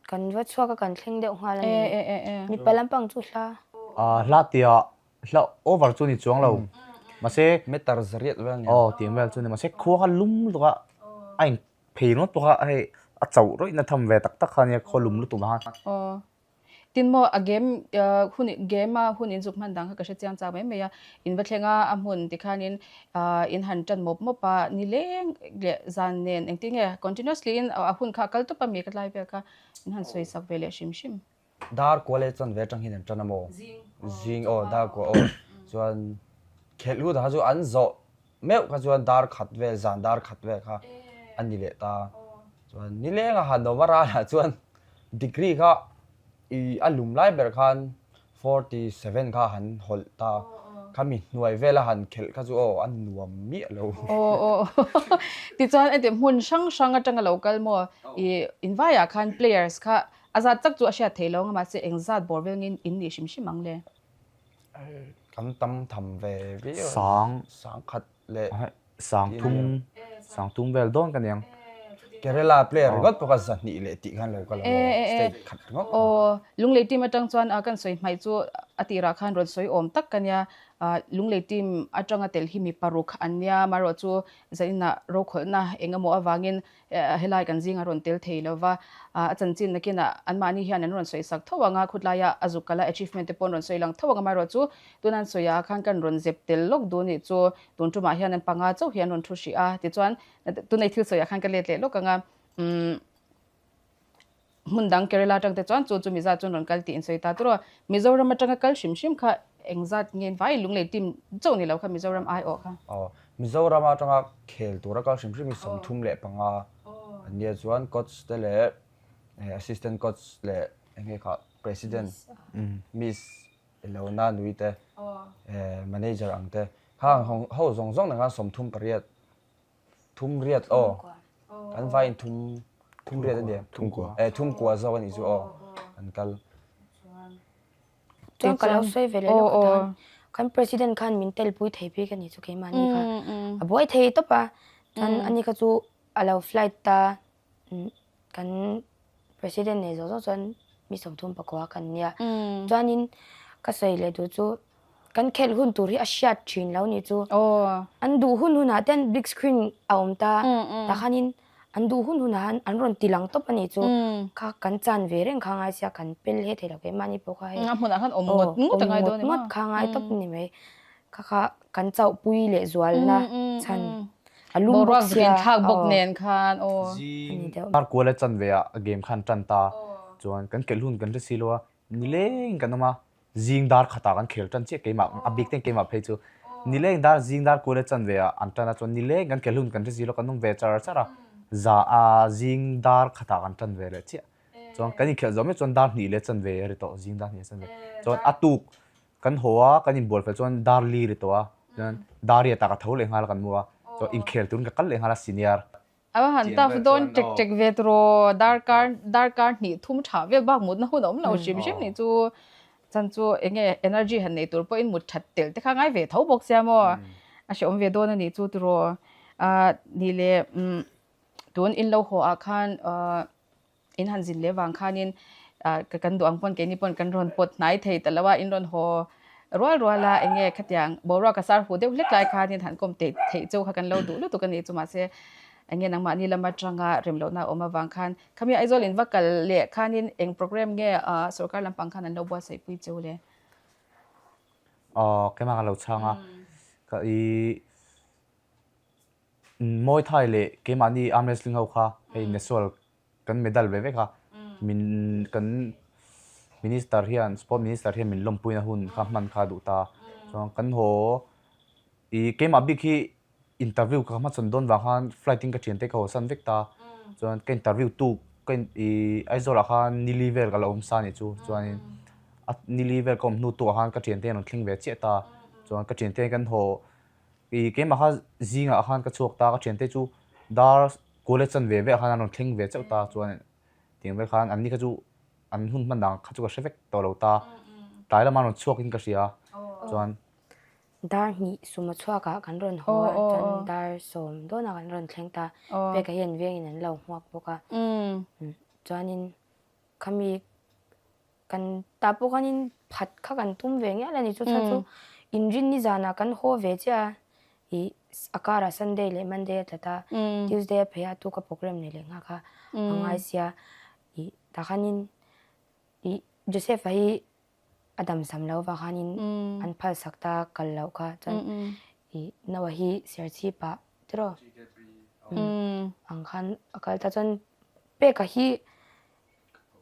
kan va chhuak a kan thleng deuh nghal a ni. Mipa lampang chu hla. Hla tia hla over chu ni chuang lo mahse Meter zariat vel nia. Aw tiang vel chu ni mahse khua kha lum lutuk a a in phei ringawt bawk a hei a chauh rawih na tham ve tak tak kha nia khaw lum lutuk ah khan. Aw Tin maw a game hun game a hun inzuk hman dang kha ka hre chiang chak mai mai a, in va thleng a a hmun tikhanin in han tan mawp mawp a, nileng leh zan nen engtin nge continuously in a hun kha a kal tawp a mi ka tlai vel kha in han sawi sak ve leh hrim hrim. Dar kua leh chuan ve atang hian an tan a maw? Zing aw dar kua aw chuan khelh lut ah kha chu an zawh meuh kha chuan dar khat vel zan dar khat vel kha. a ni leh ta. Chuan nileng a han awm a ralah chuan degree kha ih a lum lai ber khan 47 kha han hawlh ta khami hnuai vela han khelh kha chu aw a nuam miah lo. Aw aw tichuan heti hmun hrang hrang atanga lo kal maw ih invaiah khan players kha a zat tak chu a hriat theih lo ang a mahse engzat bawr vel nge in nih hrim hrim ang le? Kan tam tham ve viau. Sang. Sang khat leh. Sang thum, sang thum vel dawn ka niang. Kerala player ringawt pawh kha 200 leh tih khan lo kal ang aw, state khat ringawt. Aw, Lunglei team atang chuan kan sawi hmaih chu a tirah khan rawn sawi awm tak ka nia. Lunglei team atanga tel hi mi paruk an nia, amaherawh chu zaninah rokhawlhna eng emaw avangin helai kan zingah rawn tel thei lo va, a chanchin nakinah anmahni hian an rawn sawi sak tho ang a, khutlaia a zuk kala achievement te pawh an rawn sawi lang tho ang, amaherawh chu tuna an sawi ah khan kan rawn zep tel lawk duh nih chu tun tumah hian an panga chauh hi an rawn thu hrih a, tichuan tuna i thil sawi ah khan ka let leh lawk ang a, umm. Hmun dang Kerala atang te chuan chu chu mi zat chuan rawn kal tih in sawi ta tur aw. Mizoram atanga kal hrim hrim kha engzat nge vai lunglei team chauh ni lo kha Mizoram aiawh kha. Aw, Mizoram atanga khel tura kal hrim hrim hi 35 an nia chuan coach te leh assistant coach leh enge kha president miss Elona nui te manager ang te khang ho zawng zawng nen khan 38 Thum riat aw. Kan vaiin thum thum riat a nia. Thum kua. Eh thum kua zawk a nih chu aw. Kan kal. Chuan ka lo sawi ve leh lawk a tan. Kan president khan min telpui thei bik a nih chu keimahni kha. A buai thei tawp a. Chuan ani kha chu a lo flight ta. Kan president nei zawh zawh chuan mi 34 kan nia. Chuanin ka sawi leh duh chu kan khelh hun tur hi a hriat thin lo nih chu. An duh hun hunah ten big screen a awm ta tah khanin an duh hun hunah khan an rawn ti lang tawp a nih chu. Kha kan chan ve reng kha ngai sia kan pel he thei lo keimahni pawh kha hei. A hmunah khan awm ngawt ngawt a ngai dawn em a. Awm ngawt ngawt kha ngai tawp a ni mai. Kha kha kan chauhpui leh zualna chhan. A lum bawk sia. Boruak thlak bawk nen khan aw. Zing Darkuala chanve ah game khan tan ta chuan kan kelh hun kan hre si lo a nileng kan awm a zing dar khatah kan khel tan chiah keimah a bik ten keimah phei chu nileng dar zing dar kuala chanve ah an tan a chuan nileng kan kelh hun kan hre si lo kan awm ve char char a za a zing dar khatah kan tan ve leh chiah chuan kan inkhelh zawh meuh chuan dar hnih leh chanve a ri tawh zing dar hnih leh chanve chuan a tuk Kan haw a, kan inbual fel chuan dar li ri tawh a, chuan dar riat ah ka tho leh nghal a kan mu a, chuan inkhel turin ka kal leh nghal a senior. A va han tough dawn ṭek ṭek ve turaw, darkar darkar hnih thum ṭha vel bak mutna hun a awm lo hrim hrim nih chu chan chu eng nge energy han nei tur pawhin mut ṭhat telh te kha ngai ve tho bawk sia maw, a hrehawm ve dawn a nih chu turaw, ah nih leh umm tun in lo haw ah khan ah. In han zin leh vang khanin ka kan duh ang pawn keini pawn kan rawn pawt hnai thei ta lo a, in rawn haw rual rual a, eng nge khatiang boruak a sar huh deuh hlek lai khanin han kawm theih theih cheu kha kan lo duh lutuk a ni chu mahse eng nge nangmahni lam atanga rem lohna a awm avang khan khami Aizawl in va kal leh khanin eng programme nge sorkar lampang khan an lo buatsaih pui cheu le? Aw keimah ka lo chhang a, ka i Muay Thai leh keimahni arm wrestling ho kha hei national kan medal ve vek a, min kan minister hian sport minister hian min lawmpuina hun kha hman kha a duh ta chuan kan haw ih keimah bik hi interview ka hmachhawn dawn vang khan flight in ka thiante ka haw san vek ta chuan ka interview tuk ka in ih Aizawl ah khan nili vel ka la awm sa anih chu chuanin a nili vel ka awm hnu tuk ah khan ka thiante an rawn thleng ve chiah ta chuan ka thiante kan haw Ih keimah kha zingah khan ka chhuak ta ka thiante chu dar college chan ve ve ah khan an rawn thleng ve chauh ta chuan tiang vel khan an ni kha chu an hun hman dang kha chu ka hre vek tawh lo ta tlai lamah an rawn chhuak in ka hria chuan Dar hnih suma chhuakah kan rawn haw a chuan dar sawm dawnah kan rawn thleng ta peka hian vengin an lo hmuak bawk a chuanin khami Kan tah pawh khanin phat kha kan tum ve ngial a ni. Chu chhan chu inrinni zanah kan haw ve chiah a, ih a karah Sunday leh Monday a tlat a, Tuesday a phei a tu ka program nei leh nghak a, a ngai sia. Ih tah khanin ih Joseph-a hi a damsam lo avang khanin an phalsak ta kal loh kha chuan ih Noah hi Serchhip-ah tiraw ang khan a kal ta chuan Peka hi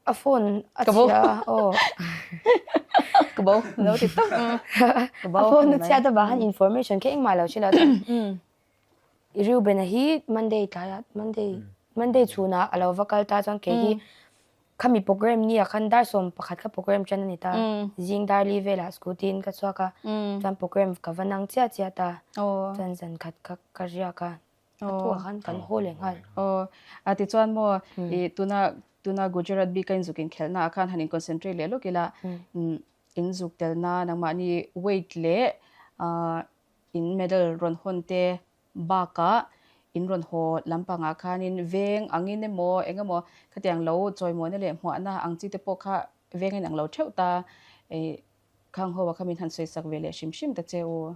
A phone a chhia aw. Ka bo lo ti tak. Ka bo. A phone a chhia ta ba han information kha engmah lo hre lo chuan. Reuben-a hi Monday tlaiah Monday Monday chhunah a lo va kal ta chuan kei hi khami program nia khan dar 11 kha program ṭan a ni ta. Zing dar li velah scooty in ka chhuak a, chuan program ka va nang chiah chiah ta. Chuan zan khat kha ka riak a, a tuah khan kan haw leh nghal. Aw, a tichuan maw i tuna tuna Gujarat bika inzuk inkhelhna ah khan han in concentrate leh lawk ila inzuk telna nangmahni weight leh in medal rawn hawn te bakah in rawn haw lampangah khanin veng angin emaw eng emaw khatiang lo chawimawina leh hmuahna ang chi te pawh kha veng a inang lo theuh ta ih khang ho ah kha min han sawisak ve leh hrim hrim ta che u.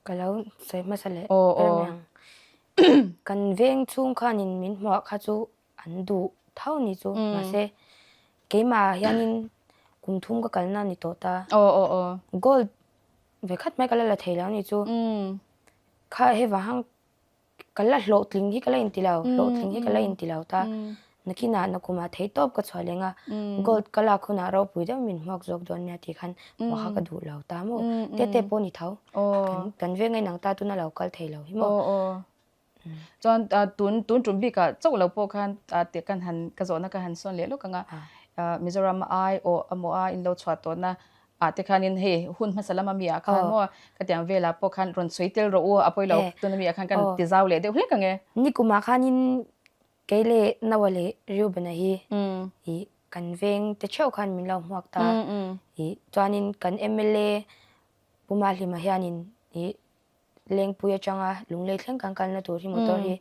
Ka lo sawi hmasa leh ber mai ang. Kan veng chhung khanin min hmuah kha chu an duh tho ni chu mahse keimah ah hianin kum thum ka kalna a ni tawh ta. Gold ve khat mai ka la la thei lo ni chu. Kha hei vang ka la hlawhtling hi ka la inti lo, hlawhtling hi ka la inti lo ta. Nakinah nakumah thei tawp ka chhuah leng a, gold ka lak hunah ropui deuh min hmuak zawk dawn nia tih khan hmuah kha ka duh lo ta maw. Te te pawh ni tho. Kan veng a inang ta tuna lo kal thei lo hi maw. Chuan tun tun tum bikah chauh lo pawh khan tih kan han ka zawhna ka han sawn leh lawk ang a, Mizoram ai awh emaw a in lo chhuah tawhna ah te khanin hei hun hmasa lama mi ah khan maw khatiang velah pawh khan rawn sawi tel rawh u a pawi lo tuna mi ah khan kan ti zau leh deuh hlek ang e. Nikumah khanin kei leh Noah leh Reuben-a hi ih kan veng te theuh khan min lo hmuak ta ih chuanin kan mla Pu Mahlima hianin ih Lengpui atanga Lunglei thleng kan kalna tur hi motor hi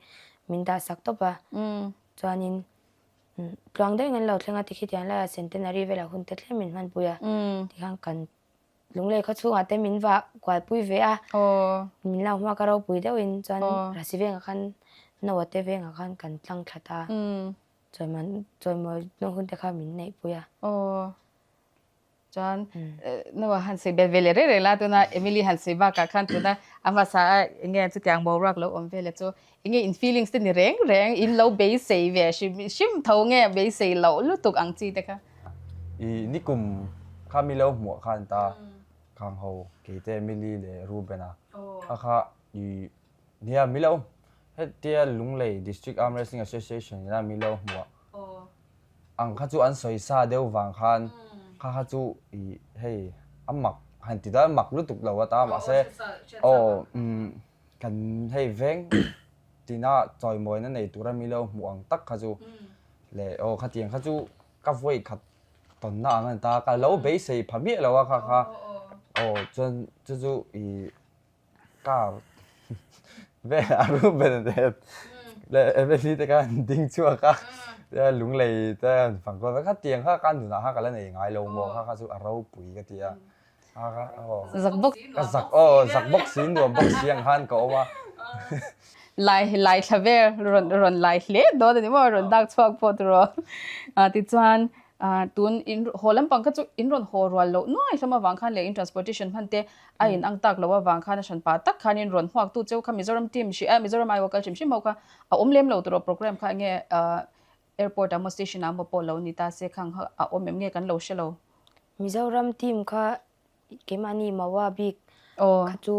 min dah sak tawp a chuanin Tluang deuhin an lo thleng a tikhi tiang laiah centenary velah hun te thleng min hmanpui a tikhan kan Lunglei khaw chhungah te min vah kualpui ve a min lo hma ka ropui deuhin chuan Rasi vengah khan Noah te vengah khan kan tlang thla ta chawimawi hun te kha min neihpui a. Chuan Noah han sawi bel ve leh reng reng la tuna Emily han sawi bakah khan tuna a hmasa a enge chutiang boruak lo awm vel chu enge in feelings te ni reng reng in lo beisei ve hrim hrim tho nge beisei loh lutuk ang chi te kha. I nikum kha mi lo hmuah khan ta khang ho kei te Emily leh Ruben a kha kha i nia mi lo hetia Lunglei District Arm Wrestling Association ina mi lo hmuah ang kha chu an sawi sa deuh vang khan kha kha chu ih hei a mak han ti dawn mak lutuk lo a ta mahse aw umm kan hei veng tina chawimawina nei tura mi lo hmuh ang tak kha chu leh aw khatiang kha chu ka vawi khat tawnna ang a ni ta ka lo beisei pha miah lo a kha kha aw chuan chu chu ih Car velah Ruben leh leh Emily te khan ding chhuak a, Lunglei te an fang kual vek a, tiang kha ka nunah kha ka la nei ngai lo maw kha kha chu a ropui ka ti a, kha kha aw Zak bawk ka zak aw zak bawk si nuam bawk si ang khan ka awm a. Lai lai thla vel rawn rawn lai hle dawn a ni maw rawn dak chhuak pawh tur aw. Tichuan tun in haw lampang kha chu in rawn haw rual loh nuai hlawm avang khan leh in transportation hman te a in ang tak loh avang khan a hran pah tak khan in rawn hmuak tu cheu kha Mizoram team hri a Mizoram aiawh kal hrim hrim ho kha a awm lem lo tur aw program kha enge airport ah maw station ah maw pawh lo ni ta se khang kha a awm em nge kan lo hre lo. Mizoram team kha keimahni Mawa bik kha chu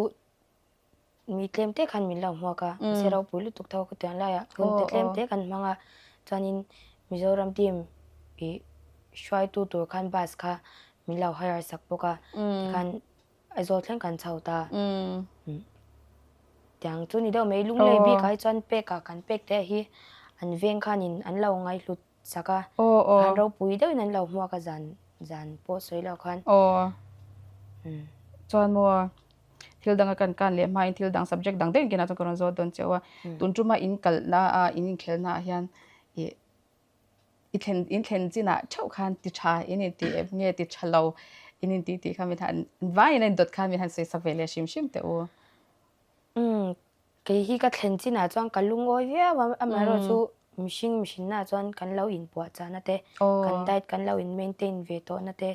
Mi tlem te khan min lo hmuak a, mahse ropui lutuk tho ka tiang laiah hun te tlem te kan hmang a, chuanin Mizoram team ih hruaitu tur khan bus kha min lo hire sak bawk a, tikhan Aizawl thleng kan chho ta. Tiang chu ni deuh mai, Lunglei bikah hi chuan pek ah kan pek te hi an veng khanin an lo ngaihhlut sak a, khan ropui deuhin an lo hmuak a zan zan pawh sawi lo khan. Chuan maw thil danga kan kan leh hmain thil dang subject dang daih kinah chuan ka rawn zawt dawn cheu a, tun tuma in kalna a in inkhelna ah hian ih i thlen in thlen chinah theuh khan ti tha in inti em nge ti tha lo in inti tih kha min han vaiin a indawt khan min han sawi sak ve leh hrim hrim teh u. Umm kei hi ka thlen chinah chuan ka lungawi viau a, amaherawhchu mihring mihrinna chuan kan lo inpuahchahna te kan diet kan lo in maintain ve tawhna te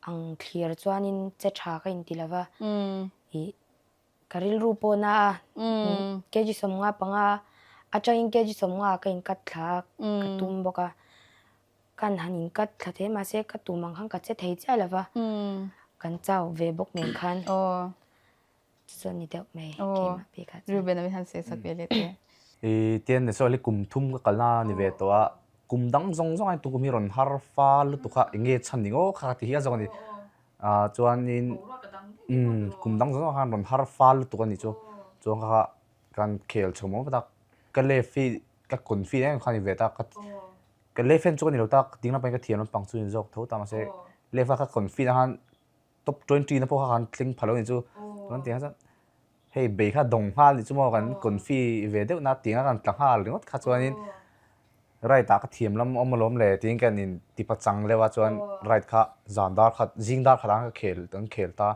Ang thlir chuanin che tha ka inti lo va, ih ka rilru pawh na a, kg 15 atangin kg 50 ka inkat thla a, ka tum bawk a, kan han inkat thla thei mahse ka tum ang khan ka che thei chiah lo va, kan chau ve bawk nen khan. Chu chu a ni deuh mai keimah bikah chuan. Reuben a min han sawi sak ve leh teh. I tian ni saw hi kum thum ka kalna ni ve tawh a, kum dang zawng zawng a tukum hi rawn har fal lutuk a, eng nge chhan ni ngawt kha ka ti hial zawk a ni. Ah chuanin umm kum dang zawng zawng khan rawn har fal lutuk a ni chu, chuan kha kan khel chho mawm vek a, ka left hi ka confi em em kha a ni ve ta, ka left hand chu ka ni lo ta, ding lampangin ka thiam lampang chu a ni zawk tho ta mahse left a ka confi na khan top 20 na pawh kha kan thleng pha lo ni chu chuan tiang chuan hei bei kha dawng nghal ni chu maw kan confi ve deuh na tiang a kan tla nghal ringawt kha chuanin right ah ka thiam lam awm alawm le tiin kan in ti pachang deuh a chuan right kha zan dar khat zing dar khat ah khan ka khel kan khel ta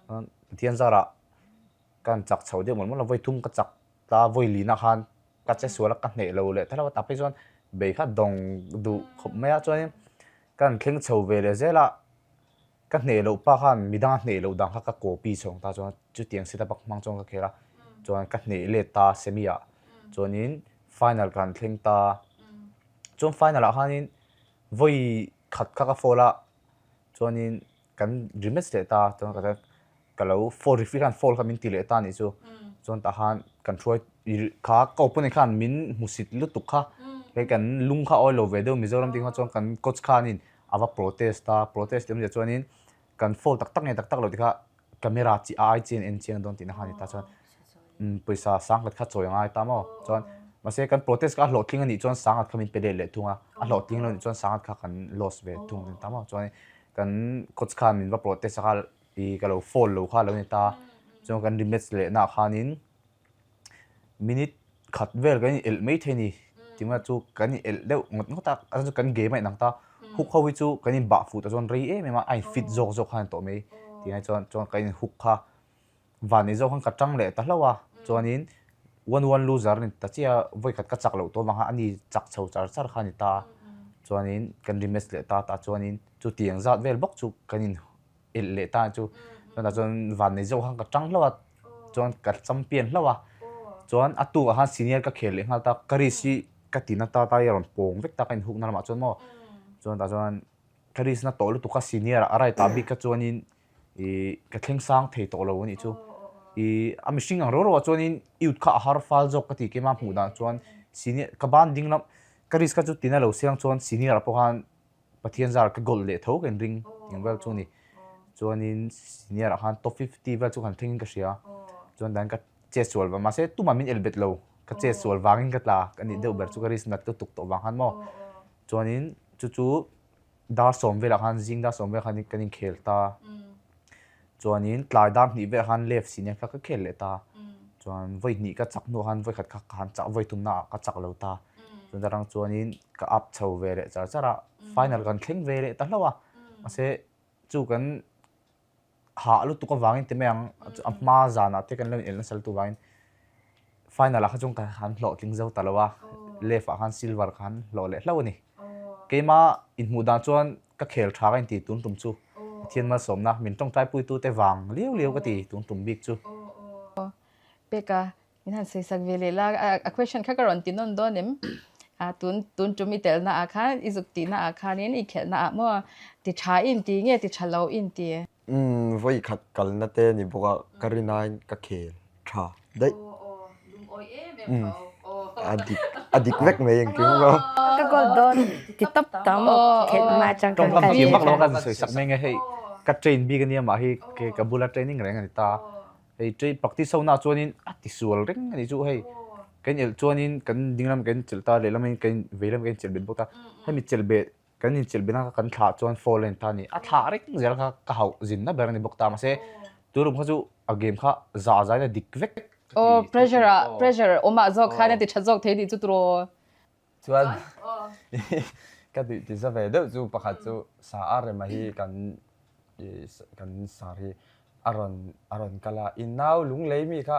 chuan Pathian zarah kan chak chho deuh mawlh mawlh a vawi thum ka chak ta vawi lin ah khan ka che sual a ka hneh lo leh thelh a tah phei chuan bei kha dawng duh khawp mai a chuanin kan thleng chho ve leh zel a. Ka hneh loh pa khan midang a hneh loh dan kha ka copy chhawng ta chuan chutiang setup a hmang chuan ka khel a, chuan ka hneh let ta semi ah chuanin final kan thleng ta, chuan final ah khanin vawi khat kha ka fall a chuanin kan rematch leh ta chuan ka ka lo fall referee khan fall kha min ti leh ta anih chu chuan tah khan kan hruai kha ka opponent khan min hmusit lutuk kha hei kan lung kha a awi lo ve deuh Mizoram tih kha chuan kan coach khanin a va protest a protest tih awmzia chuanin kan fall tak tak nge tak tak lo tih kha camera chi a ai chian en chiang dawn tihna kha a ni ta chuan pawisa sangkhat kha chawi a ngai ta maw chuan mahse kan protest kha a hlawhtling anih chuan sangkhat kha min pe let leh thung a a hlawhtling lo anih chuan sangkhat kha kan loss ve thung a ni ta maw chuan kan coach khan min va protest a kha ih ka lo fall lo kha a lo ni ta chuan kan rematch leh naah khanin minute khat vel kan in elh mai thei a ni tinga chu kan in elh deuh ngawt ngawt a a chu kan game a inang ta hook ho hi chu kan in bah fuh tah chuan rei em em a a in fit zawk zawk khan a ni tawh mai tih chuan chuan kan in hook kha van ni zawk khan ka tang leh ta hlauh a chuanin one one loser a ni ta chiah a vawi khat ka chak loh tawh avang khan ani chak chho char char kha a ni ta chuanin kan rematch leh ta tah chuanin chutiang zat vel bawk chu kan in elh leh ta chu chutah chuan van nei zawk khan ka tang hlauh a chuan ka champion hlauh a chuan a tukah khan senior ka khel leh nghal ta ka wrist hi ka ti na ta ta hi a rawn pawng vek ta ka inhukna lamah chuan maw chuan tah chuan ka wrist na tawh lutuk a senior ah a right ah bik kha chuanin ih ka thleng sang thei tawh lo a nih chu ih a mihring ang rau rauah chuanin youth kha a har fal zawk ka ti keimah hmuh dan chuan senior ka ban ding lam ka wrist kha chu tina lo siang chuan senior ah pawh khan Pathian zar ka gold leh tho ka inring tih vel chu a ni. Chuanin senior ah khan top 50 vel chu kan thlengin ka hria. Chuan dan ka chet sual vang mahse tumah min elh bet lo. Ka chet sual vangin ka tla ka nih deuh ber chu ka risk nat lutuk tawh vang khan maw. Chuanin chu chu dar sawm velah khan zing dar sawm velah khan kan inkhel ta. Chuanin tlai dar hnih velah khan left senior kha ka khel leh ta. Chuan vawi hnih ka chak hnuah khan vawi khat kha ka han chak vawi tumna ah ka chak lo ta. Chuan darang chuanin ka up chho ve leh char char a, final kan thleng ve leh ta hlauh a. Mahse chu kan hah lutuk avangin ti mai ang a hma zanah te kan lo inelh nasa lutuk avangin final ah kha chuan ka han hlawhtling zo ta lo a, left ah khan silver ka han hlawh leh hlauh a ni. Keima inhmuh dan chuan ka khel tha ka inti tun tum chu Pathian malsawmna min tawngtai puitute vang liau liau ka ti tun tum bik chu. Peka min han sawi sak ve leh la a question kha ka rawn ti nawn dawn em? A tun tun tum i telna ah khan i zuk tihna ah khanin i khelhna ah maw ti tha in ti nge ti tha lo in ti? Umm vawi khat kalna te ni bawk a ka rinain ka khel tha daih. Umm a dik a dik vek mai engkim maw. Ka goal dawn ti tawp tawh maw khelh hma atang kan Tawngkam thiam vak lo a kan sawi sak mai nge hei ka train bik ania mah hi ka bula training reng a ni ta. Hei train practice ho naah chuanin a tisual reng a nih chu hei kan elh chuanin kan dinglam kan chelh ta lehlam in kan veilam kan chelh bet bawk ta hemi chelh bet kan inchelh bena kha kan thlah chuan foul a in ta a ni a thlah reng zel kha ka hauh zinna ber a ni bawk ta mahse tun kha chu a game kha zah zain a dik vek Aw pressure ah pressure awmah zawk khan a ti tha zawk thei tih chu turaw. Chuan ka tih ti za ve deuh chu pakhat chu sa a rema hi kan kan sar hi a rawn a rawn kal a i nau lunglei mi kha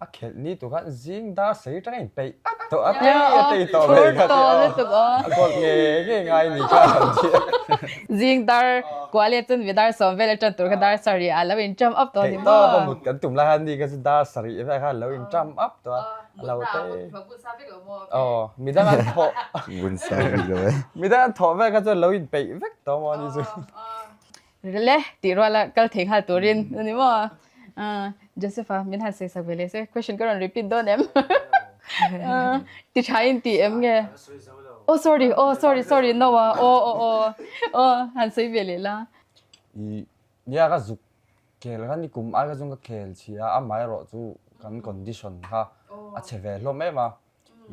A khelh ni tur khan zing dar sei tang a inpeih at tawh a tei a tei tawh mai kha ti aw a gold nge nge ngai ni kha an ti a. Zing dar kua leh chuan ve dar sawm vel atang tur kha dar sarih ah lo in ṭam up tawh ni maw? Theih tawp a mut kan tum lai khan ni kha chu dar sarih vel khan lo in ṭam up tawh a a lo tei aw midang an thawh midang an thawh vel kha chuan lo inpeih vek tawh maw ni chu. Le tih ruala kal thei nghal turin a ni maw? Joseph-a min han sawisak ve leh se question ka rawn repeat dawn em? Ti tha in ti em nge? Oh sorry, oh sorry, sorry no a, oh oh oh, oh han sawi ve leh la. I nia ka zuk khel kha ni kum ai kha chuan ka khel chhia a, amaherawh chu kan condition kha a chhe ve hlawm em a,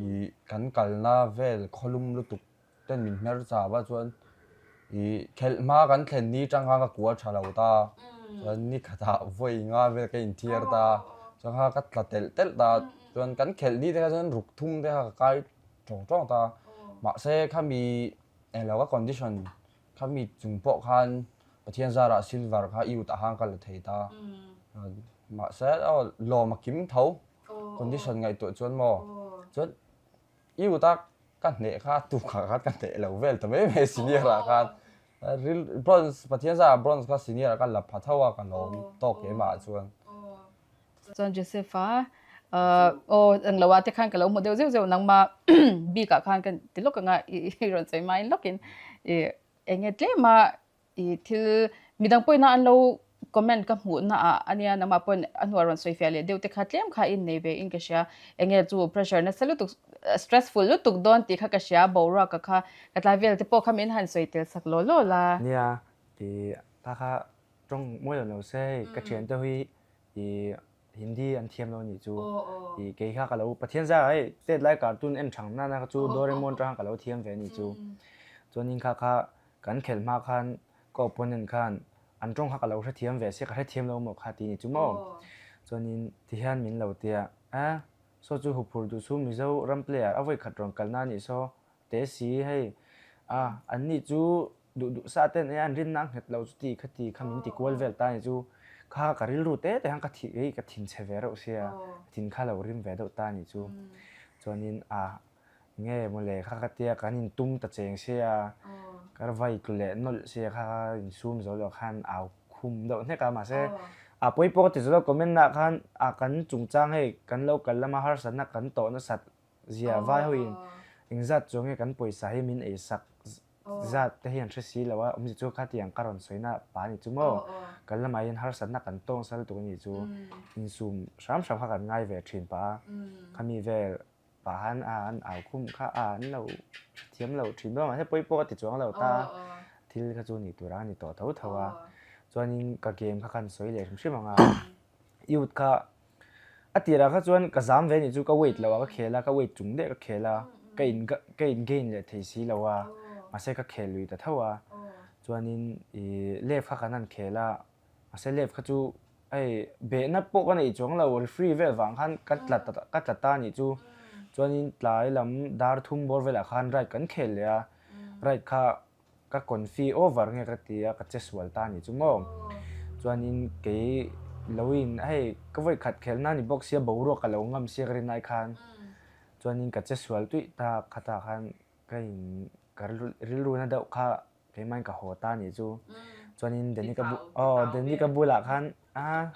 i kan kalna vel khawlum lutuk ten min hmer chau a chuan ih khelh hma kan thlen ni tang khan ka kual tha lo ta chuan ni khatah vawi nga vel ka inthiar ta chuan kha ka tla telh telh ta chuan kan khelh ni te kha chuan ruk thum te kha ka kai tawng tawng ta mahse khami englo ka condition khami chung pawh khan Pathian zarah silver kha youth ah khan ka la thei ta mahse aw lawm a kim tho condition ngaihtuah chuan maw chuan Youth a ka hneh kha tukah khan ka hneh lo vel ta mai mai senior ah khan ril bronze Pathian zah ah bronze kha senior ah ka la pha tho a ka lawm tawk keimah ah chuan. Chuan Joseph a aw englo ah te khan ka lo hmu deuh zeuh zeuh nangmah bik ah khan ka ti lawk anga i rawn sawi hmain lawkin i enge tlem a I thil midang pawhin an lo comment ka hmuh na ah ania nangmah pawhin a hnuah rawn sawi fiah leh deuh te kha tlem kha in nei ve in ka hria. Enge chu pressure nasa lutuk stressful lutuk dawn tih kha ka hria boruak ka kha ka tlai vel te pawh kha min han sawi tel sak law law la. Nia i ta kha tawng mawi lo lo se hei ka thian te hi i Hindi an thiam lo nih chu i kei kha ka lo Pathian zar ah hei tet lai cartoon en thang nana kha chu Doraemon tang khan ka lo thiam ve nih chu chuanin kha kha Kan khelh hma khan ka opponent khan an tawng kha ka lo hrethiam ve sia ka hrethiam lo maw kha ti ni chu maw. Chuanin tihian min lo tia a saw chu huphurh duh chu Mizo ram player a vawi khat rawn kalna a nih saw te si hei a an nih chu duh duh sa ten e an rinna a nghet lo chu ti kha ti kha min ti kual vel ta ni chu kha ka rilru te te khan ka thih hei ka thin chhe ve reuh sia ka thin kha lo rim ve deuh ta ni chu chuanin a Nge mawle kha ka tia kan in tum ta cheng sia, ka vai tlu leh nawlh sia kha ka in sum zo lo khan au khum deuh hnek a mahse a pawi pawh ka ti zo lo comment ah khan a kan chungchang hei kan lo kal lama harsatna kan tawh nasat zia vai ho in engzat chu nge kan pawisa hi min ei sak zat te hi an hre si lo a awmzia chu khatiang ka rawn sawi na pa ni chu maw kan lamah hian harsatna kan tawng sal tuk a nih chu insum hram hram kha kan ngai ve thin pah a khami vel Pahan a an au khum kha a an lo hrethiam lo thin dawn mahse pawi pawh ka ti chuang lo ta thil kha chu nih tur a ni tawh tho tho a chuanin ka game kha khan sawi leh hrim hrim ang a youth kha a tirah kha chuan ka zam ve nih chu ka weight loh ah ka khel a ka weight chung daih ka khel a ka in ka in gain leh thei si lo a mahse ka khel lui ta tho a chuanin ih left kha kan han khel a Mahse left kha chu hei behna pawh ka neih chuang lo referee vel vang khan ka tla ta ka tla ta anih chu chuanin tlai lam dar thum bawr velah khan right kan khel leh a right kha ka confi over nge ka ti a ka che sual ta anih chu maw chuanin kei lo in hei ka vawi khat khelna ani bawk sia boruak ka lo ngam sia ka rin ai khan chuanin ka che sual tuih ta khatah khan ka in ka rilru na deuh kha Keimahin ka haw ta anih chu. Chuanin Danny ka bu aw Danny ka bulah khan a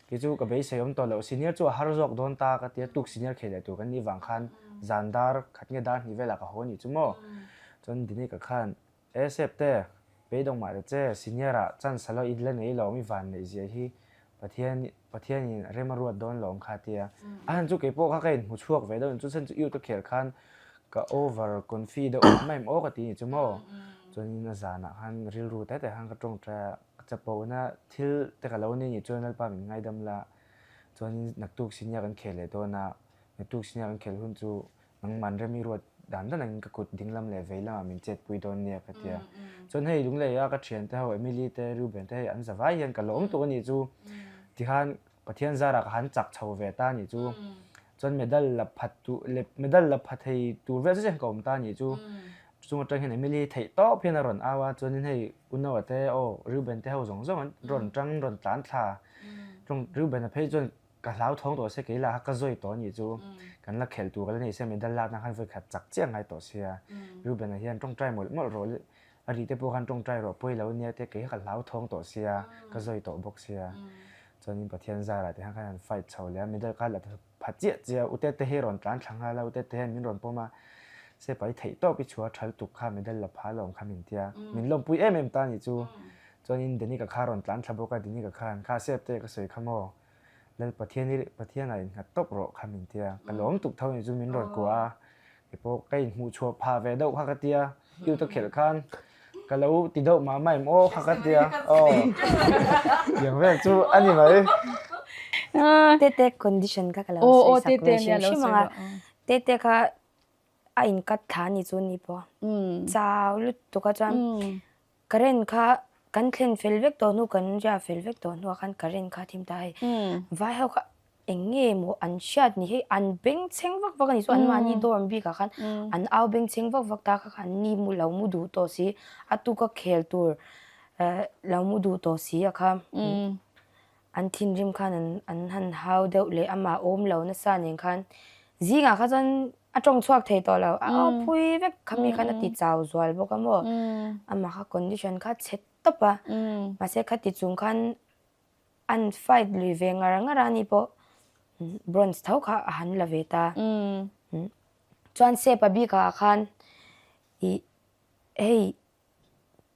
kei chu ka beisei awm tawh loh senior chu a har zawk dawn ta ka tia tuk senior khel leh tur kan nih vang khan zan dar khat nge dar hnih velah ka haw anih chu maw. Chuan Danny ka khan e sep te beidawng mah ta che senior ah chance a lo in la nei lo mi van neih zia hi Pathian Pathianin rem a ruat dawn lo ang kha tia. A han chu keipawh kha ka inhmu chhuak ve deuh chu chhan chu youth ka khel khan ka over confi deuh mah mah em aw ka ti ni chu maw. Chuanin a zanah khan rilru te te khan ka tawngtai a, ka chapona thil te ka lo nei ni chuan Lalpa min ngaidam la. Chuanin naktuk senior kan khel leh dawn a, naktuk senior kan khel hun chu Nangman remi ruat dan dan angin ka kut dinglam leh vei lamah min chetpui dawn nia ka ti a. Chuan hei Lunglei a ka thiante ho Emily te Reuben te hei an za vai hian ka lawm tuk a nih chu. Tikhan Pathian zarah ka han chak chho ve ta a nih chu. Chuan medal la phat tu medal la pha thei tur vel zet hian ka awm ta a nih chu. Chung atang hian Emily theih tawp hian a rawn au a, chuanin hei Unaua te aw Reuben te ho zawng zawng an rawn tang rawn tlan thla. Reuben a phei chuan Ka hlau thawng tawh se kei lah kha ka zawi tawh anih chu kan la khelh tur ka la nei sia medal lakna khan vawi khat chak chiah ngai tawh sia Reuben-a hian tawngtai mawlh mawlh rawh a ri te pawh khan tawngtai rawh pawi lo ania te kei kha ka hlau thawng tawh sia ka zawi tawh bawk sia chuanin Pathian zarah te khan khan an fight chho leh a medal kha la pha chiah chiah a ute te hi rawn tlan thla nghal a ute te hian min rawn pawm a sepa i theih tawp i chhuah a thal tuk kha medal la pha alawm kha min tia min lawmpui em em ta anih chu chuanin Danica kha rawn tlan thla bawk a Danica khan kha sep te ka sawi kha maw. Lal Pathian hi Pathianah innghat tawp rawh kha min tia. Ka lawm tuk tho ni chu min rawn kuah a. Kei pawh ka inhmuh chhuah phah ve deuh kha ka tia. Youth a khelh khan ka lo ti deuh mah mah em aw kha ka tia. Aw tiang vel chu a ni mai. Tete condition kha ka lo sawi sak ve hrim hrim ang a. Tete kha a inkat thla a ni chu ni pawh. Chau lutuk a chuan Current kha kan thlen fel vek tawh hnu kan ria fel vek tawh hnuah khan current kha a thim ta hei. Vai ho kha eng nge maw an hriat ni hei an bengchheng vak vak a ni chu anmahni dorm bikah khan an au bengchheng vak vak ta kha kha an ni mu lo mu duh tawh si a tuka khel tur eh lo mu duh tawh si a kha. An thinrim khan an an han hau deuh leh amah awm lo nasa nen khan zingah kha chuan a tawng chhuak thei tawh lo a aw phui vek khami khan a ti chau zual bawk a maw amah kha condition kha chhe tawp a mahse khati chung khan an fight lui ve ngar ngar a ni pawh bronze tho kha a han la ve ta chuan sepa bikah khan ih hei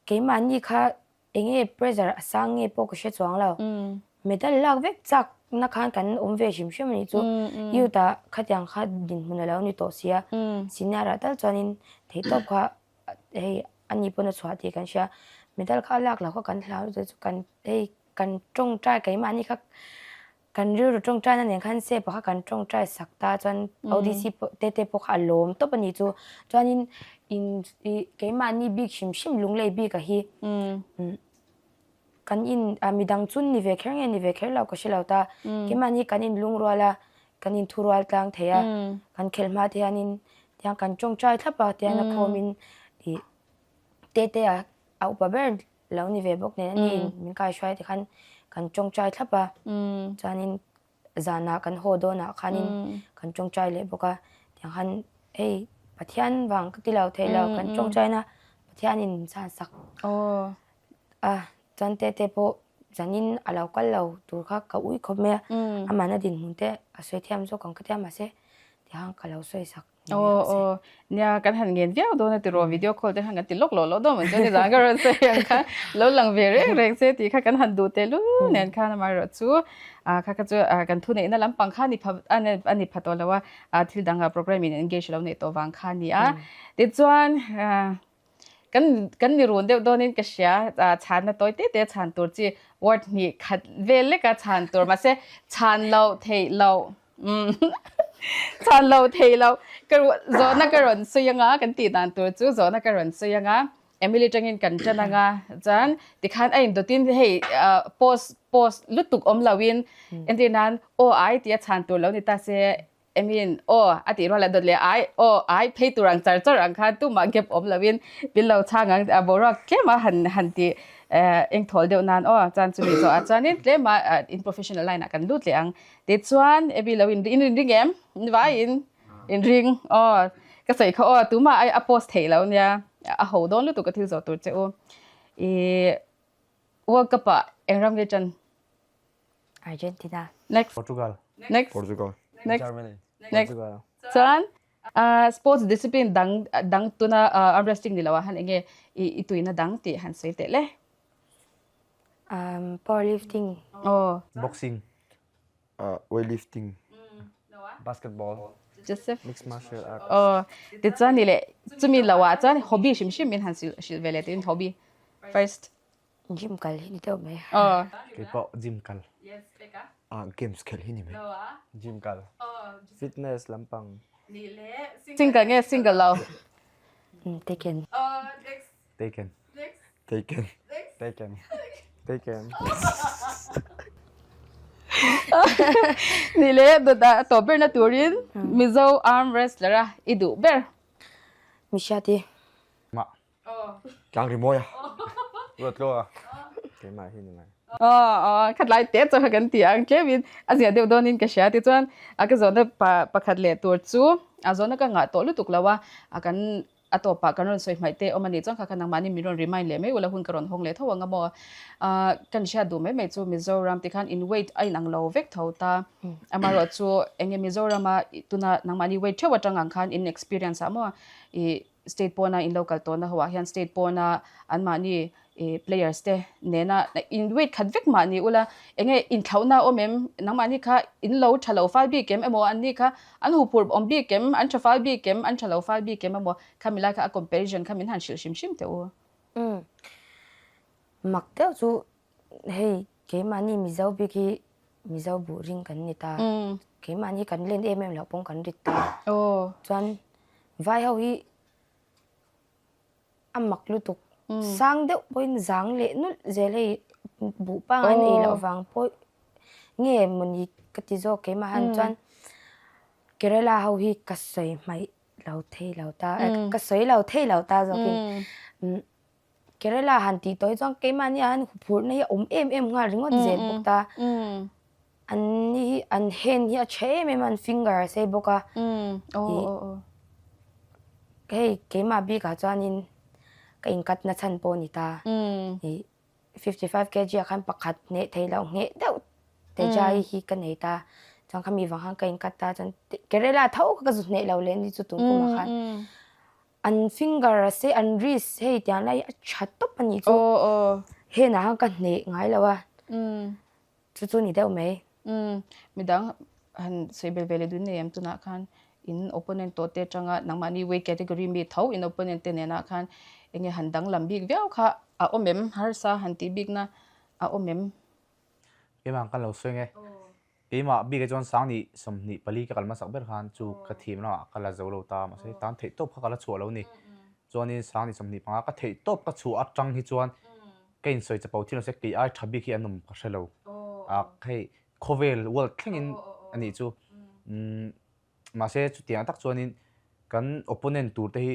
keimahni kha Enge pressure a sang nge pawh ka hre chuang lo. Medal lak vek chak na khan kan awm ve hrim hrim a nih chu. Youth ah khatiang kha dinhmun a lo ni tawh sia. Senior ah tal chuanin theihtawp kha hei a ni pawn a chhuah tih kan hria. Medal kha a lak loh kha kan hlau lutuk chu kan hei kan tawngtai keimahni kha Kan rilru tawngtaina nen khan Sepa kha kan tawngtai sak ta chuan ODC pawh te te pawh kha a lawm tawp a ni chu. Chuanin in ih keimahni bik hrim hrim lunglei bik a hi kan in ah midang chun ni ve kher nge ni ve kher lo ka hre lo ta. Keimahni kan in lungrual a, kan in thurual tlang thei a, kan khelh hma te hianin tiang kan tawngtai thlap a tiang a khawmin ih te te a a upa ber lo ni ve bawk nen ani in min kai hruai te khan kan tawngtai thlap a chuanin zanah kan haw dawnah khanin kan tawngtai leh bawk a tiang khan hei Pathian vang ka ti lo theih lo kan tawngtaina Pathianin min chhan sak a chuan te te pawh zanin a lo kal lo tur kha ka ui khawp mai a amahna dinhmun te a sawi thiam zawk ang ka tia mahse tiang ka lo sawi sak. Aw aw nia kan han ngen viau dawn a tiraw video call te khan kan ti lawk lawh lawh dawn ang chuan nizan ka rawn sawi ang khan lo lang ve reng reng se tih kha kan han duh teh lul nen khan amaherawh chu ah kha kha chu ah kan thuneihna lampang kha a ni pha a ni pha tawh lo a ah thil dangah program in engage lo neih tawh vang kha a ni a tichuan ah Kan kan ni run deuh dawnin ka hria, chhanna tawi te te chhan tur chi word hnih khat vel leka chhan tur mahse chhan loh theih loh chhan loh theih loh ka zawhna ka rawn sawi anga kan tih dan tur chu zawhna ka rawn sawi anga Emily tangin kan tan anga chuan tikhan a indawtin hei post post lutuk awm loin entir nan aw ai tia chhan tur lo ni ta se Emin, Aw, a tih rual a dawt leh ai, aw, ai phei tur ang char char ang khan tumah gap awm loin min lo chhang ang a boruak tlem a han han ti eng thawl deuh nan aw chuan chumi zawh ah chuanin tlem a in professional line ah kan lut leh ang tichuan Abby lo in in ring em vaiin in ring aw ka sawi kha aw tumah a post theih lo nia a ho dawn lutuk a thil zawh tur che u i World Cup ah eng ram nge tan Argentina. Next. Portugal. Next. Portugal. Next. Germany. Next. Portugal. Chuan uh, sports discipline dang dang tuna uh, arm wrestling ni lo han enge i i tuina dang ti han sawi teh le. Um, powerlifting. Oh. Boxing. Uh, weightlifting. Basketball. Joseph. Mixed martial arts. Oh, ti chuan ni le chumi lo ah chuan hobby hrim hrim in han sil sil ve le tin hobby first. Gym kal hi ni deuh mai. Aw. Kei pawh gym kal. Yes, peka. Ah, games khelh hi ni mai. No a. Gym kal. Fitness lampang. Ni le. Single nge single lo? Taken. Aw, next. Taken. Next. Taken. Next. Taken. Taken. Ni le, dawtah tawh berna turin Mizo arm wrestler a i duh ber. Mishati. Mah. Tlang ri mawi a. Ruat lo a. Keimah hi ni mai. Aw khat lai te chu kan ti ang tlemin a zia deuh dawnin ka hria tichuan a ka zawhna pakhat leh tur chu a zawhna ka ngah tawh lutuk lo a a kan a tawpah kan rawn sawi hmaih te awm a nih chuan kha kha nangmahni min rawn remind leh mai ula hun ka rawn hawng leh tho ang a maw kan hriat duh mai mai chu Mizoram tikhan in weight a inang lo vek tho ta amaherawh chu enge Mizorama tuna nangmahni weight theuh atang ang khan in experience ah maw i. state pawna in lo kal tawhna ho ah hian state pawna anmahni ih players te nena in weight khat vek mahni ula enge inthlauhna a awm em nangmahni kha in lo tha lo fal bik em emaw anni kha an huphurh awm bik em an tha fal bik em an tha lo fal bik em emaw khami lai kha a comparison kha min han hrilh hrim hrim teh u. Umm mak deuh chu hei keimahni Mizo bik hi Mizo buh ring kan ni ta keimahni kan len em em loh pawng kan rit ta chuan vai ho hi a mak lutuk sang deuh pawhin zang leh nulh zel hei buh pangai an ei loh vang pawh nge mawni ka ti zawk keimah han chuan Kerala ho hi ka sawi hmaih lo thei lo ta ka sawi lo thei lo ta zawkin Kerala han tih tawh hi chuan keimahni ah hian huphurhna hi a awm em em nghal ringawt zel bawk ta. An ni hi an hand hi a tha em em a an finger a sei bawk a. Hei keimah bikah chuanin ka inkat na chhan pawh a ni ta. Ih 55 kg ah khan pakhat hneh theih loh ngheh deuh Tejai hi ka nei ta. Chuan khami vang khan ka inkat ta chuan Kerala tho kha ka zu hneh lo leh ni chu tun kumah khan. An finger a sei an wrist hei tiang lai hi a tha tawp a nih chu. Aw aw. Henah khan ka hneh ngai lo a. Chu chu ni deuh mai. Midang han sawi bel ve leh dun nei em tunah khan in opponent tawh te atanga nangmahni weight category mi tho in opponent te nenah khan enge han danglam bik viau kha a awm em harsa han tih bikna a awm em? Keimah kan lo sawi nge. Keimah bik ah chuan Sangni 24 ka kal hmasak ber khan chu ka thim lamah ka la zo lo ta mahse tan theih tawp kha ka la chhuah lo ni. Chuanin Sangni 25 ka theih tawp ka chhuah atang hi chuan ka insawi chapo thil mahse kei ai tha bik hi an awm ka hre lo. Ah hei khawvel world thlengin a nih chu. Umm mahse chutiang tak chuanin kan opponent tur te hi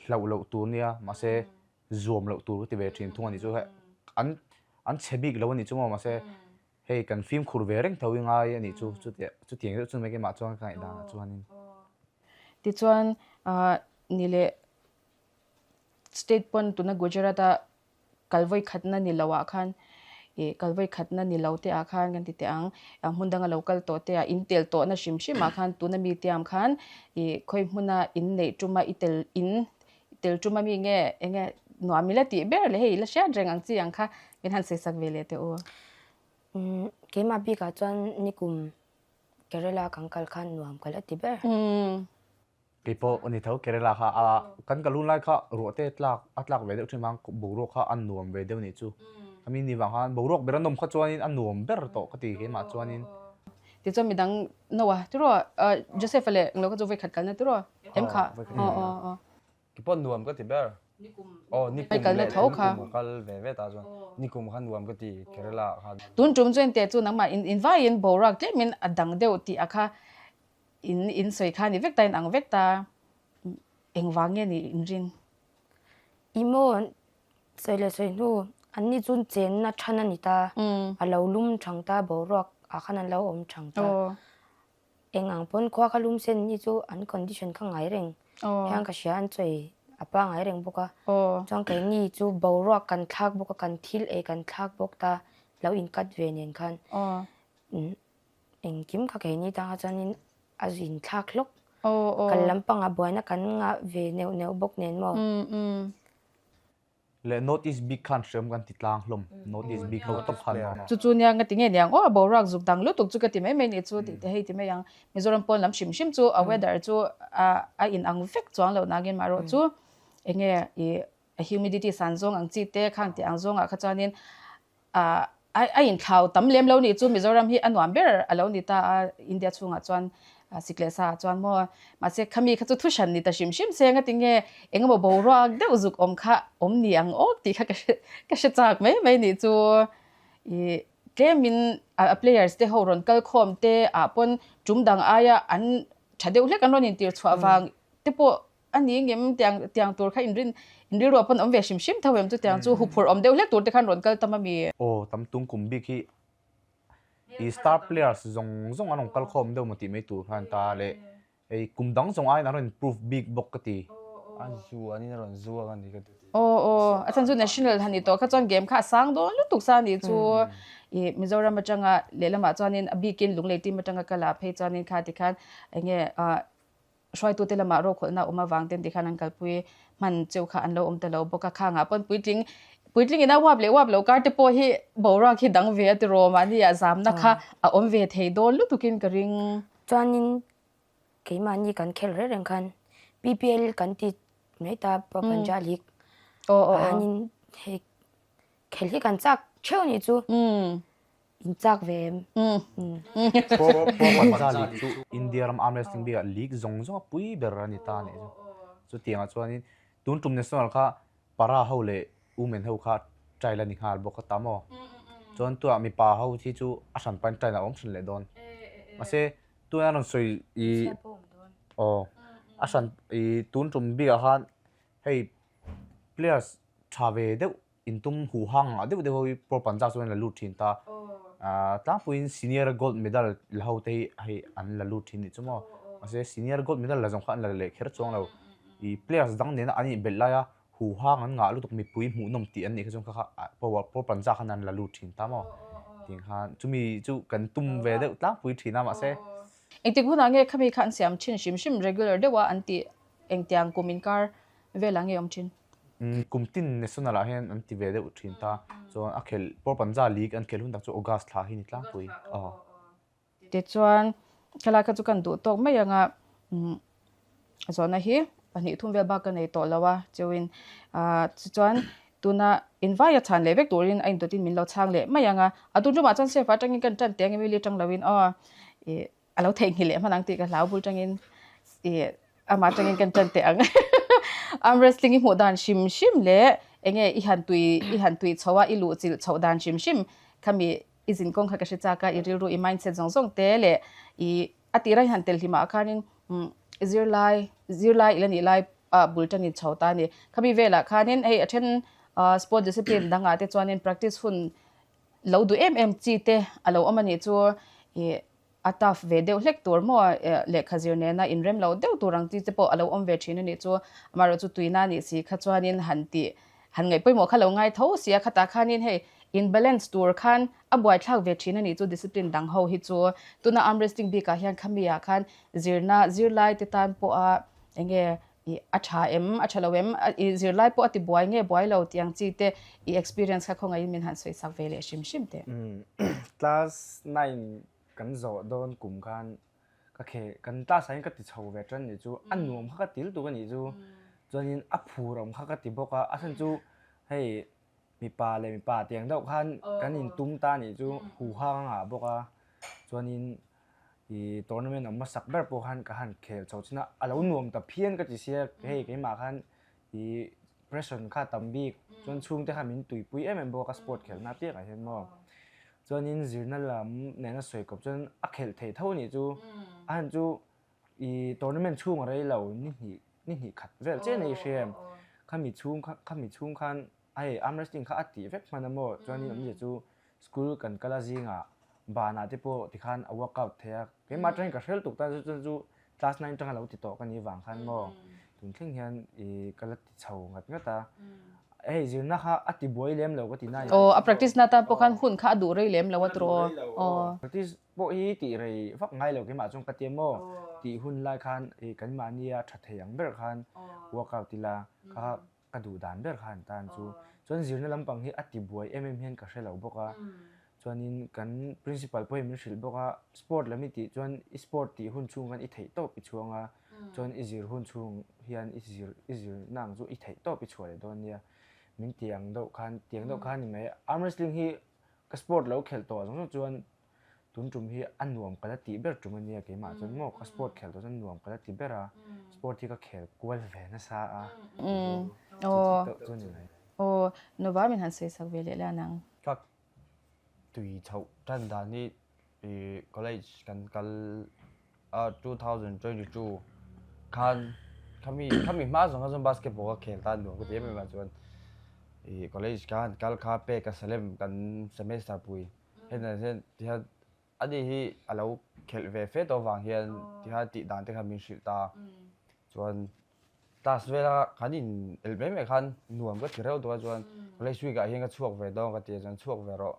hlauh loh tur nia mahse zuam loh tur ka ti ve thin thung a nih chu. An an chhe bik lo a nih chu maw mahse Hei kan fimkhur ve reng tho i ngai a nih chu chutia chutiang deuh chu mai keimah chuan ka ngaihdan ah chuanin. Tichuan ni leh state pawn tuna Gujarat a kal vawi khatna ni lo ah khan ih kal vawi khatna ni lo te ah khan kan ti teh ang hmun danga lo kal tawh te ah in tel tawhna hrim hrim ah khan tuna mi te ang khan ih khawi hmuna in neih tuma i tel in tel tuma mi nge enge nuam ila tih ber leh hei ila hriat reng ang chi ang kha min han sawi sak ve leh teh u. Umm keimah bikah chuan nikum Kerala kan kal khan nuam ka la ti ber. Keipawh a ni tho Kerala kha a kan kal hun lai kha ruah te tlak a tlak ve deuh thin vang boruak kha a nuam ve deuh nih chu. Ami ni vang khan boruak ber a nawm kha chuanin a nuam ber tawh ka ti keimah chuanin. Tichuan midang Noah tiraw Joseph-a leh englo kha chu vawikhat kalna tiraw em kha aw aw aw. Keipawh nuam ka ti ber. Aw nikum leh nikum ka kal ve ve ta chuan nikum kha nuam ka ti Kerala ah khan. Tun tum chuan teh chu nangmah in in vaiin boruak tlemin a dang deuh tih a kha in in sawi kha ni vek ta in ang vek ta engvang nge ni in rin? I maw Sawi leh sawi hnu, anni chu chenna than a ni ta, a lo lum thang ta, boruak ah khan an lo awm thang ta. Eng ang pawn khua kha lum sen ni chu an condition kha ngai reng hian ka hria, an chawi a pangai reng bawk a. Chuan keini chu boruak kan thlak bawk a, kan thil ei kan thlak bawk ta, lo in cut ve nen khan engkim kha keini tangah chuanin a zin thlak hlawk. Kal lampangah buaina kan ngah ve neuh neuh bawk nen maw. Leh North East bik khan hriam kan ti tlang hlawm. North East bik ho tawp khan maw. Chu chu nia nga ti nge niang aw a boruak zuk dang lutuk chu ka ti mai mai ni chu tih te hei ti mai ang. Mizoram pawn lam hrim hrim chu a weather chu a a in ang vek chuang loh nangin marawh chu enge ih a humidity san zawng ang chi te khang tih ang zawngah kha chuanin Ah a inthlau tam lem lo nih chu Mizoram hi a nuam ber a lo ni ta a, India chhungah chuan sik leh sa ah chuan maw mahse khami kha chu thu hran ni ta hrim hrim se nga tinge engemaw boruak deuh zuk awm kha awm ni ang awk tih kha ka hre ka hre chak mai mai nih chu ih tlemin a players te ho rawn kal khawm te ah pawn tum dang aia an tha deuh hlek an rawn intir chhuah vang te pawh A ni ngem tiang tiang tur kha inrin inrilruah pawn awm ve hrim hrim tho em chu tiang chu huphurh awm deuh hlek tur te khan rawn kal tam a mi. Aw tam tung kum bik hi i star players zawng zawng an rawn kal khawm deuh maw tih mai tur khan ta leh hei kum dang zawng aiin an rawn improve bik bawk ka ti. A zu an in a rawn zuak a ni ka ti. Aw aw a chhan chu national han ni tawh kha chuan game kha a sang dawn lutuk sa ni chu i Mizoram atanga lehlamah chuanin a bikin Lunglei team atanga kal ah phei chuanin kha tikhan enge ah Hruaitute lamah rokhawlhna awm avang ten tikhan an kalpui. Hman cheu kha an lo awm ta lo bawk a, khangah pawn puitling puitling ina uap leh uap lo kar te pawh hi boruak hi dang ve a ti rawm a nia zamna kha a awm ve thei dawn lutukin ka ring. Chuanin keimahni kan khel reng reng khan PPL kan ti mai ta Punjab League ah hianin hei khel hi kan chak theuh nih chu. In chak ve em? Pro League chu India ram arm wrestling bikah league zawng zawng a pui ber a ni ta a nih chu. Chutiangah chuanin tun tum national kha para ho leh women ho kha trial a ni nghal bawk a tam aw. Chuan tunah mipa ho hi chu a hran pahin trial a awm hran leh dawn. Mahse tuna rawn sawi i aw a hran i tun tum bikah khan hei players tha ve deuh intum huh hang ngah deuh deuh ho hi Pro Punjab chuan an la lut thin ta. Aaa tlangpuiin senior gold medal la ho te hi hei an la lut thin nih chu maw. Mahse senior gold medal la zawng kha an la leh kher chuang lo. Ih players dang nena an inbelh laia huh hang an ngah lutuk mipui hmuhnawm tih an nih kha chuan kha kha Pro Punjab khan an la lut thin ta maw. Tih khan chumi chu kan tum ve deuh tlangpui thin a mahse. Engtik hunah nge khami kha an siam thin hrim hrim regular deuha an tih engtiang kum inkar velah nge awm thin? Kum tin National ah hian an ti ve deuh thin ta. Chuan a khelh Pawr Panja League an khelh hun tak chu August thla hi ni tlangpui. Aw. Tichuan helai kha chu kan duh tawk mai anga zawhna hi pahnih thum vel bak ka nei tawh lo a cheuin tichuan tuna invaia chhan leh vek turin a indawtin min lo chhang leh mai anga a tun tumah chuan safe atangin kan tan teh ang Emily tang loin aw ih A lo theihnghilh leh hman ang tih ka hlau bul tangin ih amah tangin kan tan teh ang. Arm wrestling i hmuh dan hrim hrim leh enge i han tui i han tui chho a i luh chilh chhoh dan hrim hrim khami i zin kawng kha ka hre chak a i rilru i mindset zawng zawng te leh i a tira i han tel hlimah khanin umm zirlai zirlai ila nih lai ah bul tangin chho ta a ni. Khami velah khanin hei a then ah sport discipline dangah te chuanin practice hun lo duh em em chi te a lo awm a nih chu ih A tough ve deuh hlek tur maw lehkha zir nena inrem lo deuh tur ang chi te pawh a lo awm ve thin a nih chu. Amaherawhchu tuina nih si kha chuanin han tih han ngaih pawimawh kha lo ngai tho si a, khatah khanin hei in balance tur khan a buaithlak ve thin a nih chu discipline dang ho hi chu. Tuna arm wrestling bikah hian khami ah khan zirna zirlai te tan pawha enge i a tha em a tha lo em i zirlai pawh a ti buai nge buai lo tih ang chi te i experience kha khawngaihin min han sawi sak ve leh hrim hrim teh. Class 9 kan zawh dawn kum khan ka khe kan class ah hian ka ti chho ve tan nih chu a nuam kha ka til tuk a nih chu chuanin a phur awm kha ka ti bawk a a chhan chu hei mipa leh mipa tiang deuh khan kan in tum ta nih chu huhang a ngah bawk a chuanin ih tournament awm hmasak ber pawh khan ka han khel chho chin a a lo nuam ta phian ka ti sia hei keimah khan ih pressure kha a tam bik chuan chhungte khan min tuipui em em bawk a sport khelhna apiangah hian maw chuanin zirna lam nena sawi kawp chuan a khelh theih tho anih chu a han chu ih tournament chhung a rei lo ni hnih ni hnih khat vel chiah a ni hria em khami chhung kha khami chhung khan hei arm wrestling kha a tih vek hman a maw chuanin awmzia chu school kan kal a zingah banah te pawh tikhan a workout thei a keimah atangin ka hrel tuk ta chu chuan chu class 9 atanga lo ti tawh ka nih vang khan maw tun thleng hian ih ka la ti chho ngat ngat a hei zirna kha a ti buai lem lo ka ti na Aw a practice na tan pawh khan hun kha a duh rei lem lo a tiraw aw practice pawh hi tih rei vak ngai lo keimah chuan ka ti a maw tih hun lai khan ih kan mahnia tha thei ang ber khan workout ila kha ka duh dan ber kha an tan chu. Chuan zirna lampang hi a ti buai em em hian ka hre lo bawk a. Chuanin kan principal pawh hi min hrilh bawk a, sport lam i tih chuan i sport tih hun chhung khan i theih tawp i chhuang a, chuan i zir hun chhung hian i zir i zirna ang chu i theih tawp i chhuah leh dawn nia. Min ti ang deuh khan tiang deuh khan ni mai. Arm wrestling hi ka sport lo khelh tawh zawng zawng chuan Tun tum hi a nuam ka la tih ber tum a nia keimah chuan maw ka sport khel tawh chuan nuam ka la ti ber a, sport hi ka khel kual ve nasa a chu chu ni mai. Aw Nova min han sawi sak ve leh la nang. Ka tui chhoh tan dan hi college kan kal a 2022 khan khami khami hma zawng kha chuan basketball ka khel tan nuam ka ti em em a chuan college khan kal kha pek a salem kan semester pui. Hetiang hian tihian ani hi a lo khelh ve fe tawh avang hian tihian tih dan te kha min hrilh ta. Chuan class vela kan in elh mai mai khan nuam ka ti reuh tawh a chuan college week ah hian ka chhuak ve dawn ka ti a chuan chhuak ve rawh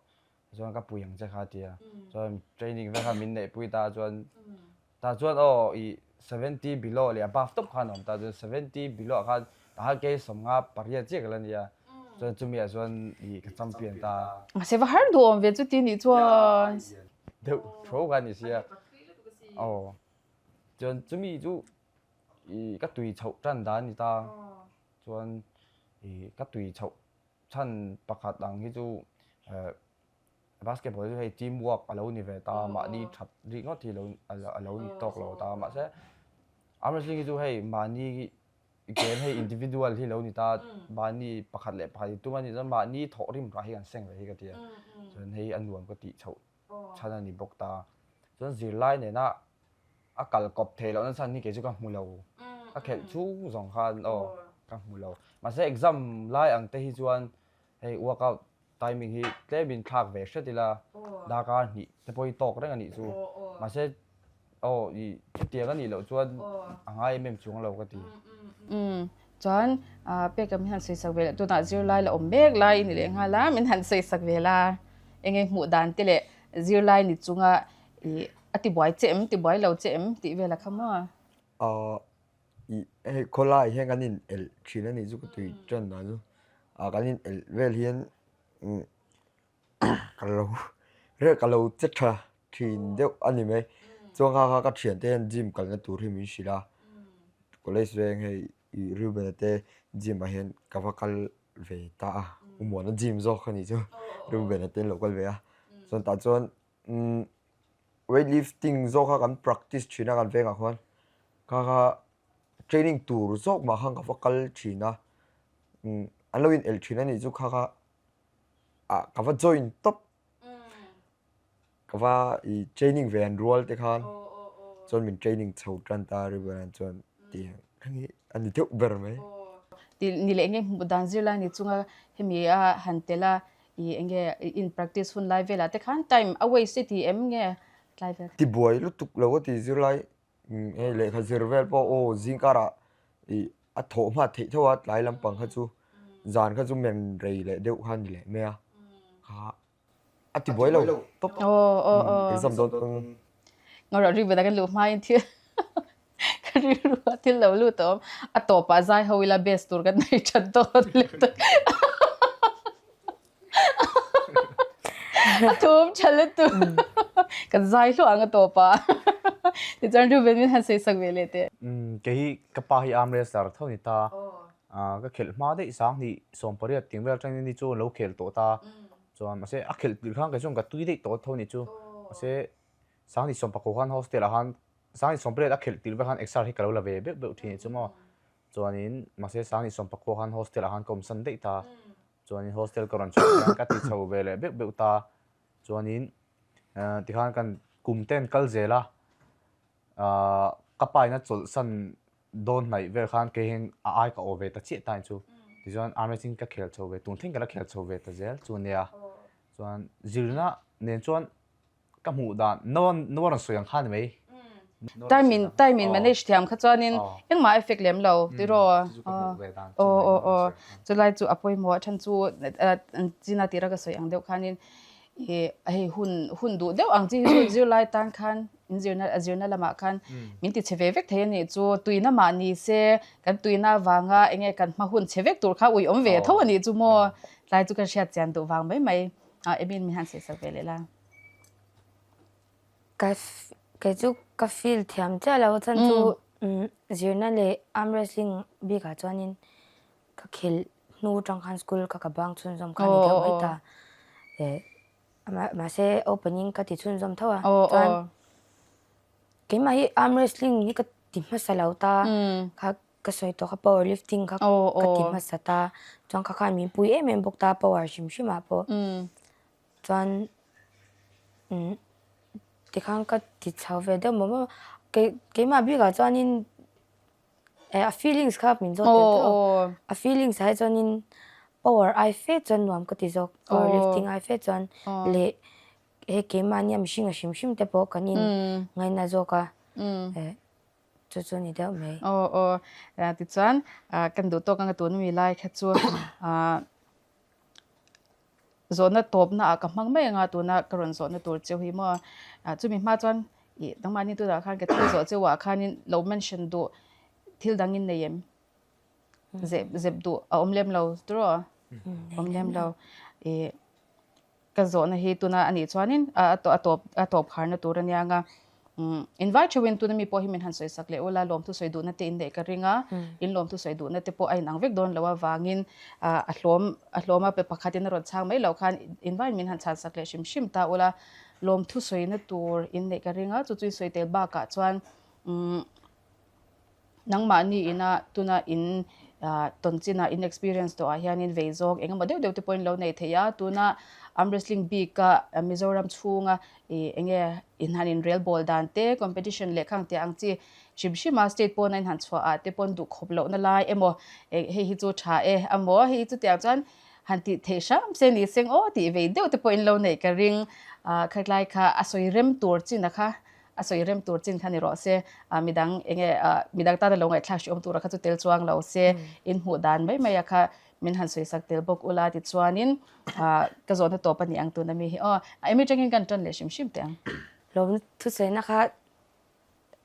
chuan ka pui ang che kha a ti a. Chuan training vel kha min neih pui ta chuan tah chuan aw ih 70 below leh above tawp khan a awm ta chuan 70 below ah khan. Tahan kei 58 chiah ka la nia. Chuan chumi ah chuan i ka champion ta. Mahse va har duh awm ve chu ti nih chuan. Deuh tho ka ni sia. Aw. Chuan chumi chu i ka tui chhoh tan dan ni ta. Chuan i ka tui chhoh chhan pakhat ang hi chu basketball hi chu hei team work a lo ni ve ta mahni that rih ngawt hi a lo ni tawk lo ta mahse arm wrestling hi chu hei mahni game hei individual hi lo ni ta mahni pakhat leh pakhat in tum a nih chuan mahni thawh rim rah hi kan seng ve hi ka ti a chuan hei a nuam ka tih chhoh chhan a ni bawk ta chuan zirlai nena a kal kawp theih lohna chhan hi kei chu ka hmu lo ka khelh chhung zawng khan aw ka hmu lo mahse exam lai ang te hi chuan hei workout timing hi tlem in thlak ve hret ila darkar hnih te pawh hi tawk reng a nih chu mahse aw i chutiang a nih loh chuan a ngai em em chuang lo ka ti. Umm chuan pek min han sawisak ve leh tunah zirlai la awm mek lai i ni leh nghal a min han sawisak ve la eng nge hmuh dan te leh zirlai ni chunga ih a tibuai che em tibuai lo che em tih vel a kha maw? Aw ih hei khawlai hian kan in elh thin a nih chu ka tui tan dan chu ah kan in elh vel hian umm ka lo reh ka lo che tha thin deuh a ni mai chuan kha kha ka thiante hian gym kalna tur hi min hrilh a college veng hei ih Reuben-a te gym ah hian ka va kal ve ta a u Muana gym zawk a nih chu Reuben-a te an lo kal ve a chuan tah chuan umm weight lifting zawk kha kan practice thin a kan vengah khuan kha kha training tur zawk mah khan ka va kal thin a umm an lo in elh thin a nih chu kha kha ah ka va join tawp ka va ih training ve an rual te khan chuan min training chho tan ta a ribuan chuan tih ang hi a ni deuh ber mai. Tih ni leh nge hmuh dan zirlai ni chunga hemi a han tel a ih eng nge in practice hun lai velah te khan time a waste i ti em nge tlai vel. Tibuai lutuk lo a ti zirlai hei lehkha zir vel pawh aw zingkarah ih a thawh hma theih tho a tlai lampang kha chu zan kha chu men rei leh deuh kha a ni leh mai a kha a ti buai lo tawp exam dawn pawn. Ngaruah ri bela kan luh hmain thil ka rilru a thil lo lut a awm a tawpah zai ho ila best tur kan nei that dawn lutuk a thum tha lutuk kan zai hluah ang a tawpah tichuan Reuben min han sawi sak ve leh teh. Kei hi ka pa hi arm wrestler tho a ni ta. Ka khelh hma daih 10 18 ting vel atangin ni chu lo khel tawh ta. Chuan mahse a khelh tirh khan kei chuan ka tui daih tawh tho a ni chu. Mahse 10 19 khan hostel ah khan 10 18 a khelh tirh vel khan exer hi ka lo la ve beuh beuh thin a ni chu maw. Chuanin mahse 10 19 khan hostel ah khan ka awmsan daih ta. Chuanin hostel ka rawn chhuah hian ka ti chho ve leh beuh beuh ta. Chuanin tikhan kan kum ten kal zel a ka pa in a chawlhsan dawn hnaih vel khan kei hian a ai ka aw ve ta chiah ta chu tichuan arm wrestling ka khel chho ve tun thleng ka la khel chho ve ta zel chu ania chuan zirna nen chuan ka hmuh dan no no a rawn sawi ang kha ni mai time in time in manage thiam kha chuanin engmah effect lem lo tiraw aw aw aw chulai chu a pawimawh a then chu china tira ka sawi ang deuh khanin ih hei hun hun duh deuh ang chi hi chu zirlai tan khan in zirna a zirna lamah khan min ti chhe ve vek thei a nih chu tuina mah ni se kan tuina avanga eng nge kan hma hun chhe vek tur kha ui awm ve tho a nih chu maw tlai chu kan hriat chian duh vang mai mai a Emin min han sawi sak ve leh la. Ka kei chu ka feel thiam chiah lo chhan chu zirna leh arm wrestling bikah chuanin ka khelh hnu atang khan school kha ka bang chhunzawm kha a ni deuh mai ta eh mahse opening ka ti chhunzawm tho a chuan keimah hi arm wrestling hi ka ti hmasa lo ta kha ka sawi tawh kha power lifting kha ka ti hmasa ta chuan kha khan min pui em em bawk ta power hrim hrim ah pawh chuan tikhan ka ti chho ve deuh mawh mawh a kei keimah bikah chuanin Eh a feelings kha min zawt tel tawh a feelings ah hi chuanin power ai fe chuan nuam ka ti zawk power lifting ai fe chuan leh he keimahnia mihring a hrim hrim te pawh kan in ngaina zawk a eh chu chu ni deuh mai. Aw aw tichuan kan duh tawk anga tun mi lai kha chu ah Zawhna tawpna ah ka hmang mai anga tuna ka rawn zawhna tur cheu hi maw ah chumi hma chuan ih nangmahni tunah khan ka thil zawh cheu ah khanin lo mention duh thil dangin nei em? Zep zep duh a awm lem lo tiraw? Awm lem lo. Ih ka zawhna hi tuna a nih chuanin a tawp a tawp kharna tur a nia nga. Invai theuhin tuna mi pawh hi min han sawi sak leh ula lawmthu sawi duhna te in neih ka ring a, in lawmthu sawi duhna te pawh a inang vek dawn lo avangin a hlawm a hlawm a pe pakhatin a rawn chhang mai loh khan invaiin min han chhan sak leh hrim hrim ta ula lawmthu sawina tur in neih ka ring a, chu chu in sawi tel bakah chuan Nangmahni ina tuna in tawn chinah in experience tawhah hianin vei zawk eng emaw deuh deuh te pawhin lo nei thei a, tuna arm wrestling bika Mizoram chhunga ih eng nge in han inrel bawl dan te competition leh khang tih ang chi hrim hrim a state pawna in han chhuah ah te pawn duh khawp lohna lai emaw hei hi chu tha e amaw hei hi chutiang chuan han tih theih hram se ni seng aw tih vei deuh te pawhin lo neih ka ring khatlai kha a sawi rem tur chin a kha. A sawi rem tur chin kha ni rawh se, midang eng nge midang tana lo ngaihthlak hrehawm tura kha chu tel chuang lo se, in hmuh dan mai mai a kha min han sawi sak tel bawk ula tichuanin ka zawhna tawp a ni ang tuna mi hi aw. Emi atangin kan tan leh hrim hrim teh ang. Lawm thusawiina kha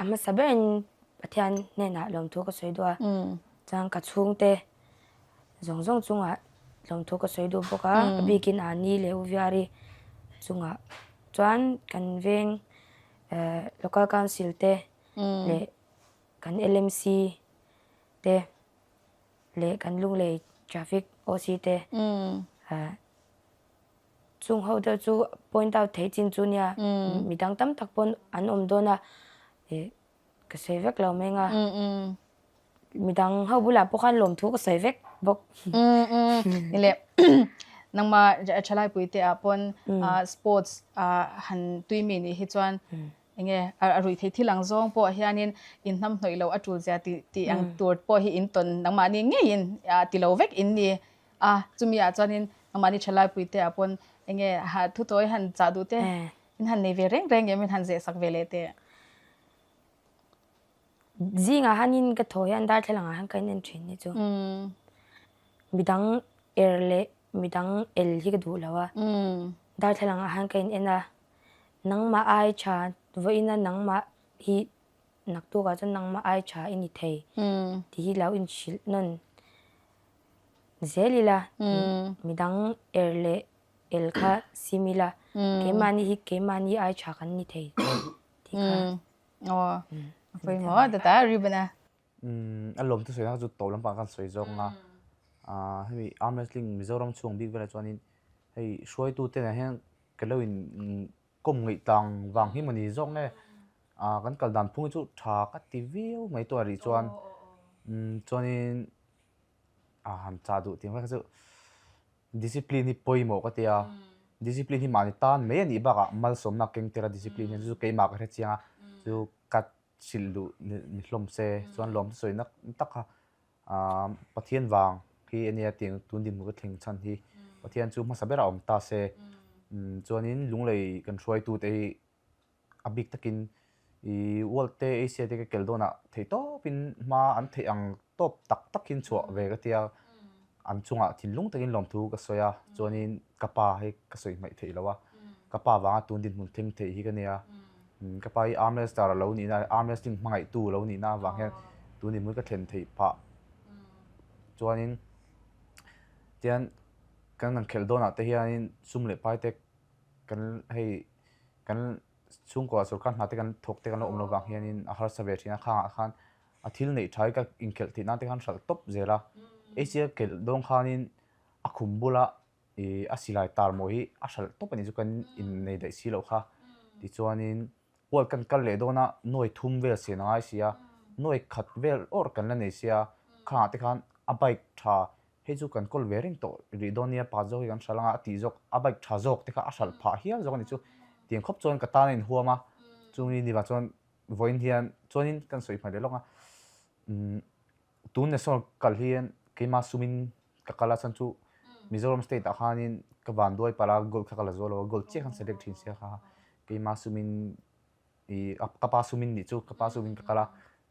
a hmasa berin Pathian hnenah lawmthu ka sawi duh a, chuan ka chhungte zawng zawng chungah lawmthu ka sawi duh bawk a, a bikin Ani leh Uviari chungah chuan kan veng Local Council te leh kan LMC te leh kan Lunglei Traffic OC te chung ho deuh chu point out theih chin chu nia midang tam tak pawn an awm dawn a Ka sawi vek lo mai nga. Midang ho bulah pawh khan lawmthu ka sawi vek bawk. Ni le nangma thalai pui te ah pawn sports han tui mi nih hi chuan enge a rui thei thil ang zawng pawh hianin in hnam hnawih lo a tul zia tih tih ang tur pawh hi in tawn nangmahni ngeiin ti lo vek in ni a chumi ah chuanin nangmahni thalai pui te ah pawn enge thu tawi han chah duh te in han nei ve reng reng em in han zeh sak ve leh teh. Zingah hanin ka thaw hian darthlalang ah hian ka in en thin ni chu. Midang er leh midang el hi ka duh lo a. Darthlalang ah hian ka in en a, nangmah ai tha vawiin a nangmah hi naktuk ah chuan nangmah ai tha i ni thei tih hi lo inhrilh nawn zel ila midang er leh el kha sim ila keimahni hi keimahni ai tha kan ni thei tih kha. Aw a pawimawh tata ribbon a. A lawm thu sawi na chu tawp lampang khan sawi zawk ang a hemi arm wrestling Mizoram chhung bik velah chuanin hei hruaitu te nen hian ka lo in kawm ngaih tlang vang hi mawni zawk nge kan kal dan phung hi chu tha ka ti viau mai tawh a rih chuan chuanin a han chah duh tih ang vek kha chu. Discipline hi pawimawh ka ti a, discipline hi mahni tan mai a nih bakah malsawmna keng tir a discipline hian chu chu keimah ka hre chiang a, chu ka hrilh duh ni hlawm se chuan lawm chu sawi nak tak kha aah Pathian vang hi a nia tiang tun dinhmun ka thleng chhan hi Pathian chu hmasa berah awm ta se chuanin Lunglei kan hruaitute hi A bik takin i World te Asia te ka kel dawnah theih tawpin hma an theih ang tawp tak takin chhuah ve ka tia an chungah thinlung takin lawmthu ka sawi a chuanin ka pa hi ka sawi hmaih theih lo a ka pa vanga tun dinhmun thleng theih hi ka nia ka pa hi arm wrestler a lo nihna arm wrestling hmangaihtu a lo nihna avang hian tun dinhmun ka thlen theih phah chuanin tian kan han khelh dawnah te hianin sum leh pai te kan hei kan chhungkua sorkar hna te kan thawk te kan lo awm lo vang hianin a harsa ve thin a khangah khan a thil neih tha hi ka inkhelh theih nan te khan hralh tawp zel a Asia kelh dawn khanin a khum bula ih a silai tar maw hi a hralh tawp a nih chu kan innei daih si loh kha tichuanin world kan kal leh dawn a nuai thum vel sen a ngai si a nuai khat vel awrh kan la nei sia khangah te khan a bike tha Hei chu kan kawl ve reng tawh rih dawn nia pa zawk hi kan hralh anga a tih zawk a bike tha zawk te kha a hralh phah hial zawk a ni chu tiang khawp chuan ka tan a inhuam a chumi ni vang chuan vawiin hian chuanin kan sawi hmai leh lawk a umm tun national kal hian keimah sumin ka kal a chhan chu Mizoram state ah khanin ka vanduai palh a gold kha ka la zual lo a gold chiah khan select thin sia kha keimah sumin Ih ka pa sumin nih chu ka pa sumin ka kal a,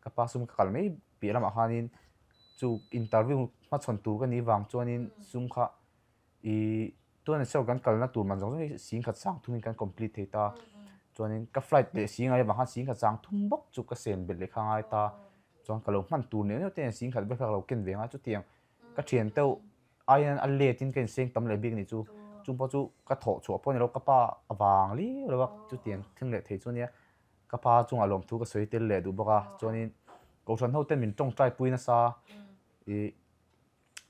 ka pa sum ka kal mai piah lamah khanin chu interview hmachhawn tur ka nih vang chuanin sum kha ih tuan saw kan kalna tur man zawng zawng hi singkhat sang thumin kan complete thei ta chuanin ka flight leh singai avang khan singkhat sang thum bawk chu ka sen belh leh kha ngai ta. Chuan ka lo hman tur neuh neuh te nen 10,000 vel kha ka lo ken ve ang a, chutiang ka thian deuh aiin a let in ka inseng tam leh bik a nih chu. Chung pawh chu ka thawh chhuah pawh a ni lo, ka pa avang liau lo a chutiang thleng leh thei chu a nia. Ka pa chungah lawmthu ka sawi tel leh duh bawk a, chuanin Kohhran ho ten min tawngtai pui nasa ih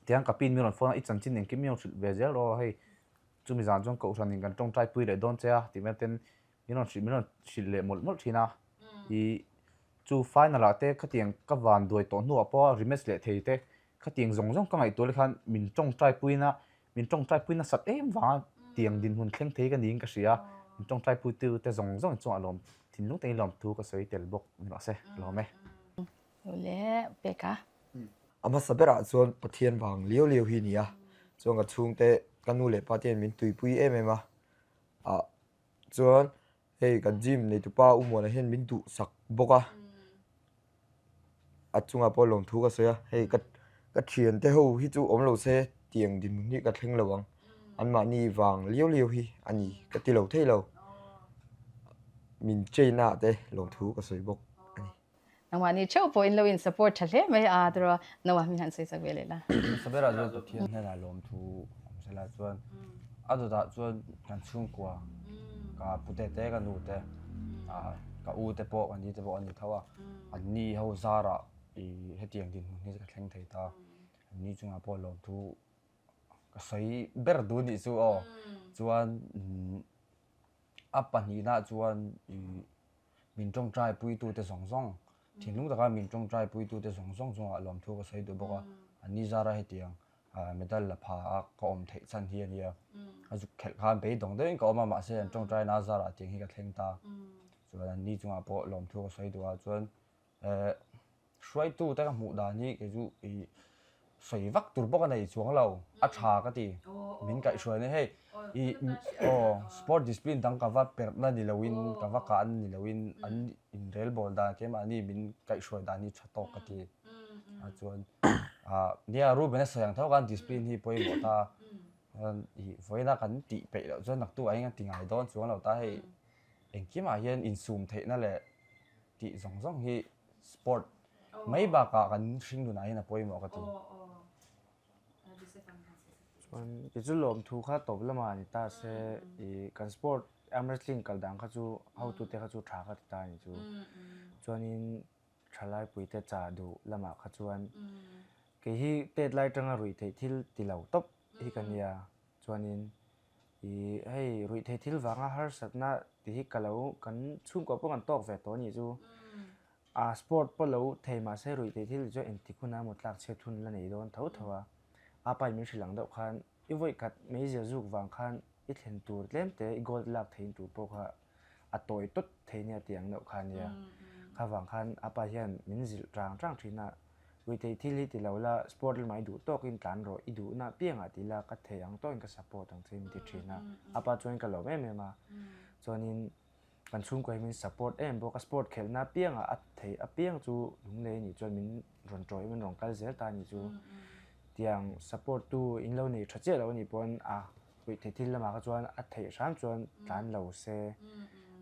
tiang ka pin min rawn phone a, i chanchin engkim min rawn hrilh ve zel rawh hei chumi zan chuan Kohhran in kan tawngtai pui leh dawn che a tih vel ten min rawn hrilh min rawn hrilh leh mawlh mawlh thin a, ih chu final ah te khatiang ka van duai tawh hnuah pawh rematch leh thei te khatiang zawng zawng ka ngaihtuah leh khan min tawngtai puina Min tawngtai pui nasat em vanga tiang dinhmun thleng thei ka niin ka hria. Min tawngtai puitu te zawng zawng chuan a lawm thinlung takin lawmthu ka sawi tel bawk ni rawh se, ka lawm e. Lo le pek a. A hmasa berah chuan Pathian vang liau liau hi ni a, chuan ka chhungte ka nu leh pa te hian min tuipui em em a, ah chuan hei kan gym neitupa U Muana hian min duhsak bawk a. a chungah pawh lawmthu ka sawi a hei ka ka thiante ho hi chu awm lo se tiang dinhmun hi ka thleng lo ang anmahni vang liau liau hi a ni ka ti lo thei lo min train na ah te lawmthu ka sawi bawk a ni. Nangmahni theuh pawh in lo in support tha hle mai a tiraw Noah min han sawi sak ve leh la. Hmasa berah chuan Pathian hnenah lawmthu awm sela chuan a dawtah chuan kan chhungkua ka pute te ka nu te ah ka u te pawh ka ni te pawh an ni tho a. Anni ho zarah ih hetiang dinhmun hi ka thleng thei ta. Anni chungah pawh lawmthu ka sawi ber duh nih chu aw. Chuan a pahnihna chuan ih min tawngtai puitute zawng zawng thinlung taka min tawngtai puitute zawng zawng chungah lawmthu ka sawi duh bawk a. Anni zarah hetiang medal la pha a ka awm theih chhan hi a nia. A zuk khelh khan beidawng deuhin ka awm a mahse an tawngtai na zarah tiang hi ka thleng ta. Chuan an ni chungah pawh lawmthu ka sawi duh a chuan eh hruaitu te ka hmuh dan hi kei chu ih sawi vak tur bawk a nei chuang lo a tha ka ti min kaihhruaina hei ih aw sport discipline dang ka va perh na ni loin ka va kah na ni loin an inrelbawl dan keimahni min kaihhruai dan hi tha tawk ka ti a chuan ah nia Reuben a sawi ang tho khan discipline hi pawimawh ta ih vawiina kan tih peih loh chuan naktuk ah hian kan ti ngai dawn chuang lo ta hei. Engkimah hian insum theihna leh tih zawng zawng hi sport mai bakah kan hring nunah hian a pawimawh ka ti. Chuan kei chu lawmthu kha tawp lamah ni ta se ih kan sport arm wrestling kal dan kha chu hotute kha chu tha ka ti ta a ni chu. Chuanin thalaipuite cha duh lamah kha chuan kei hi tet lai atanga ruih theih thil ti lo tawp hi ka nia. Chuanin Ih hei ruihtheih thil vanga harsatna tih hi ka lo kan chhungkua pawh kan tawk ve tawh a nih chu. A sport pawh lo thei mah se ruihtheih thil chu engtik hunah emaw tlak chhiat hun la nei dawn tho tho a. A pa in min hrilh ang deuh khan i vawi khat meizia zuk vang khan i thlen tur tlem te i gold lak theihin tur pawh kha a tawi tawt thei nia tih ang deuh kha a nia. Kha vang khan a pa hian min zilh rang rang thin a. Ruihtheih thil hi ti lo la, sport lamah i duh tawkin tlan rawh, i duhna apiangah ti la, ka thei ang tawkin ka support ang che min ti thin a. A pa chuan ka lawm em em a. Chuanin kan chhungkua hi min support em bawk a, sport khelhna apiangah a thei apiang chu lunglei anih chuan min rawn tawih min rawn kal zel ta anih chu. Tiang support tu in lo nei tha chiah lo anih pawn a ruihtheih thil lamah kha chuan a theih hram chuan tlan lo se.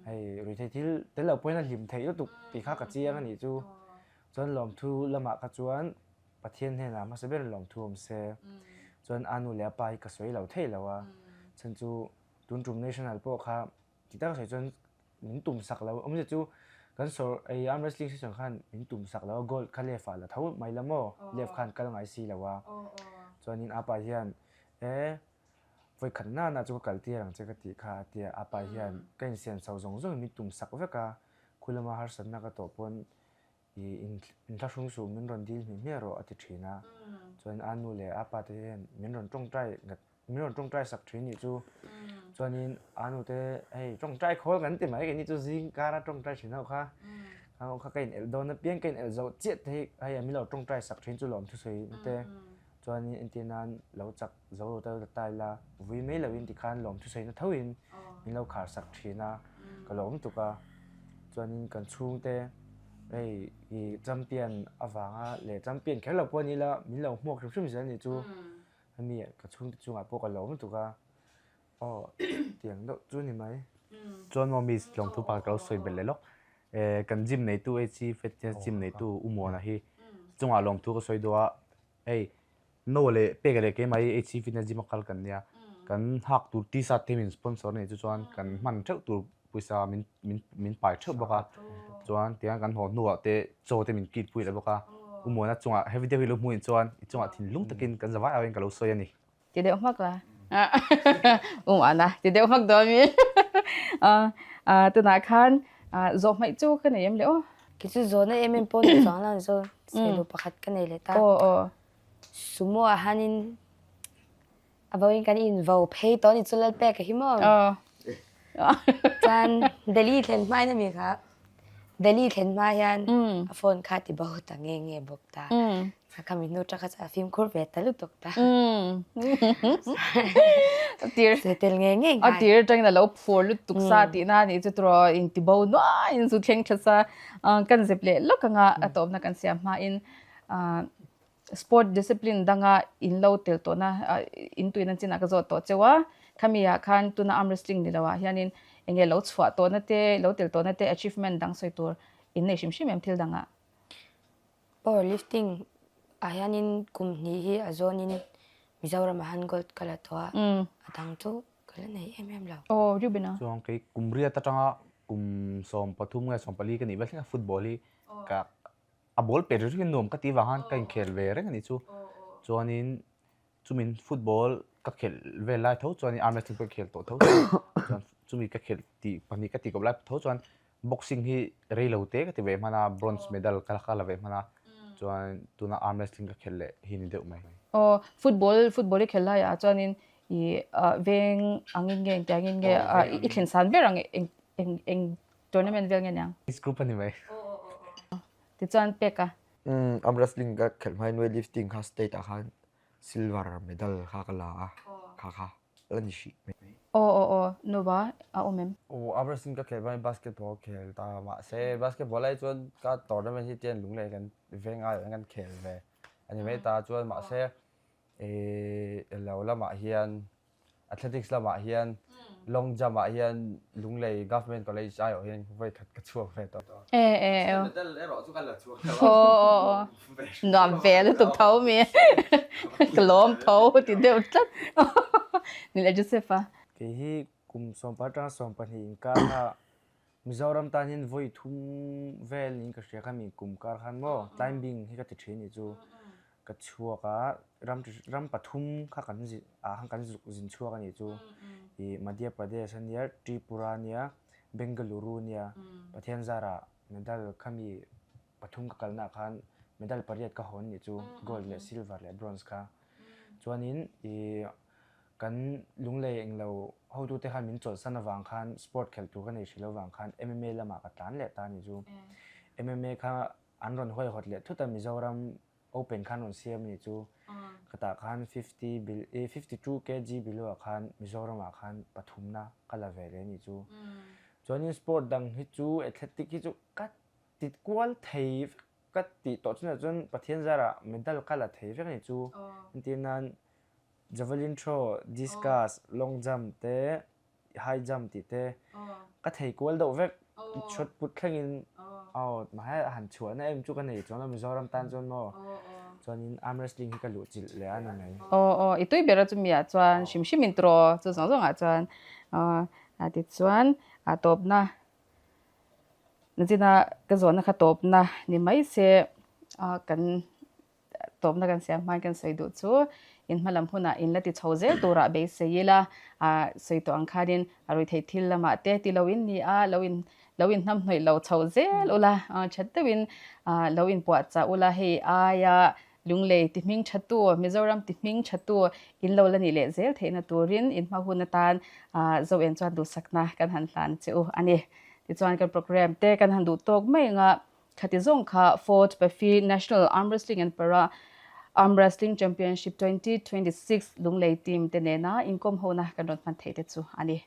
Hei ruihtheih thil tel loh pawhin a hlim theih lutuk tih kha ka chiang anih chu. Chuan lawmthu lamah kha chuan Pathian hnenah hmasa berin lawmthu awm se. Chuan a nu leh a pa hi ka sawi lo thei lo a. Chhan chu tun tum national pawh kha ti tak sawi chuan min tum sak lo. Awmzia chu kan sawr ei arm wrestling season khan min tum sak lo a gold kha left ah la tho mai la maw left khan kal ngai si lo a. Chuanin a pa hian e vawi khat nana chu ka kal tir ang che ka tih kha a tia a pa hian ka insiam chho zawng zawng min tum sak vek a khulama harsatna ka tawh pawn I inthlahrung suh min rawn dil hmih hmiah rawh a ti thin a. Chuan a nu leh a pa te hian min rawn tawngtai ngat min rawn tawngtai sak thin nih chu. Chuanin a nu te hei tawngtai khawl kan ti mai keini chu zing kara tawngtai thin ho kha. Kha ho kha ka in elh dawn apiang ka in elh zoh chiah te hi hei min lo tawngtai sak thin chu lawm thusawi na te. Chuanin entir nan lo chak zo lo ta ta ila vui mai loin tikhan lawm thusawi na thoin min lo khar sak thin a ka lo awm tuk a chuanin kan chhungte hei ih champion avanga leh champion kher lo pawh ni ila min lo hmuak hrim hrim zel a nih chu hemi ka chhungte chungah pawh ka lo awm tuk a aw tiang deuh chu a ni mai. Chuan maw miss lawmthu pakhat ka lo sawi belh leh lawk. Kan gym neitu HC Fitness gym neitu U Muana hi chungah lawmthu ka sawi duh a, hei No leh pek leh keimah hi HC Fitness gym a kal kan nia, kan hak tur t-shirt te min sponsor a nih chu chuan kan hman theuh tur pawisa min min min pai theuh bawk a, chuan tiang kan haw hnuah te chaw te min kit pui leh bawk a, U Muana chungah he video hi lo hmuh in chuan i chungah thinlung takin kan zavai au in ka lo sawi a ni. Ti deuh hmak la. Um ana ti deuh hmak dawn mi. Tunah khan zawh hmaih chu ka nei em le aw. Kei chu zawhna em em pawh ni chuang lo chu selu pakhat ka nei leh ta. Aw aw. Sumo ah hianin a vawiin kan invo phei tawh a ni chu Lalpeka hi maw. Aw. Chuan Delhi thlen hma in a mi kha Delhi thlen hma hian a phone kha ti bo ta nge nge bawk ta. Kha mi hnu tha kha chu a fimkhur ve ta lutuk ta. Tir tel nge nge a tir atangin a lo phur lutuk sa tihna a nih chu turaw inti bo nuaiin zu thleng tha sa kan zep leh lawk anga a tawpna kan siam hmain sport discipline danga in lo tel tawhna in tuina chinah ka zawt tawh cheu a khami ah khan tuna arm wrestling ni lo ah hianin enge lo chhuah tawhna te lo tel tawhna te achievement dang sawi tur in nei hrim hrim em thil dangah. Power lifting ah hianin kum hnih hi a zawnin Mizoram ah hian gold ka la tawh a, a dang chu ka la nei em em lo. Aw Reuben a. Chuan kei kum riat atanga kum 13 nge 14 ka nih vel thleng a football hi ka a ball pet ri ringin nuam ka tih vang khan ka inkhel ve reng a nih chu. Chuanin Chumin football ka khelh vel lai tho chuan arm wrestling pawh ka khel tawh tho chuan chumi ka khelh tih pahnih ka tih kawp lai tho chuan boxing hi rei lo te ka ti ve hman a bronze medal ka ka la ve hman a chuan tuna arm wrestling ka khelh leh hi ni deuh mai. Aw football football i khelh laiah chuanin i veng angin nge engtiang in nge i thlen san ber ang eng eng eng tournament vel nge niang? Age group a ni mai. Tichuan pek a. Umm arm wrestling ka khelh hmain weightlifting kha state ah khan Silver medal kha ka la a, kha kha la ni hrih mai. Aw aw aw, Nova a awm em? Aw, arm wrestling ka khel hmain basketball ka khel ta mahse basketball ai chuan ka tournament hi tian lunglei kan veng aiawh hian kan khel ve a ni mai ta chuan mahse ih lo lamah hian Athletics lamah hian long jump ah hian Lunglei Government College aiawh hian vawi khat ka chhuak ve tawh. E e e. Medal erawh chu ka la chhuak lo a. Aw aw. Nuam ve lutuk tho mi. Ka lawm tho ti deuh tlat. Ni le Joseph a. Kei hi kum sawmpar atanga 12 inkar kha Mizoram tan hian vawi thum vel niin ka hria kha mi kum kar khan maw climbing hi ka ti thin nih chu. Ka chhuak a, ram chi ram pathum kha kan zin ah khan kan zuk zin chhuak a nih chu. Ih Madhya Pradesh a nia, Tripura a nia, Bengaluru a nia. Pathian zarah medal khami pathum ka kalna ah khan medal pariat ka hawn nih chu, gold leh silver leh bronze kha. Chuanin ih kan lunglei englo hotute khan min chawlhsan avang khan sport khelh tur ka nei hrih lo vang khan MMA lamah ka tlan leh ta a nih chu. MMA kha An rawn huaihawt leh thut a, Mizoram Open khan rawn siam a nih chu. Khatah khan 50 bil eh 52 kg below ah khan Mizoram ah khan pathumna ka la ve leh a nih chu. Chuanin sport dang hi chu athletic hi chu ka ti kual thei vek ka tih tawh chunah chuan Pathian zarah medal ka la thei vek a nih chu. Entir nan javelin throw, discus, long jump te high jump tih te ka thei kual deuh vek shot put thlengin aw mahse han chhuahna em chu ka nei chuan lo Mizoram tan chuan maw chuanin arm wrestling hi ka luh chilh leh a ni mai. Aw aw i tui ber a chumi ah chuan hrim hrim in tiraw chu zawng zawng ah chuan aw tichuan a tawpna nachina ka zawhna kha tawpna ni mai se kan Tawpna kan siam hmain kan sawi duh chu in hmalam hunah in la ti chho zel turah beisei ila ah sawi tawh ang khanin a ruihtheih thil lamah te ti lo in ni a lo in lo in hnamhnawih lo chho zel ula ah that deuhin ah lo in puahchah ula hei aia Lunglei ti hming tha tu Mizoram ti hming tha tu in lo la nih leh zel theihna turin in hma hun atan ah Zoen chuan duhsakna kan han hlan che u a ni. Tichuan kan programme te kan han duh tawk mai anga Khati zawng kha Fort Pafi National Arm Wrestling and Para Arm Wrestling Championship 2026 Lunglei team te nena inkawm hona kan rawn hman theih te chu a ni.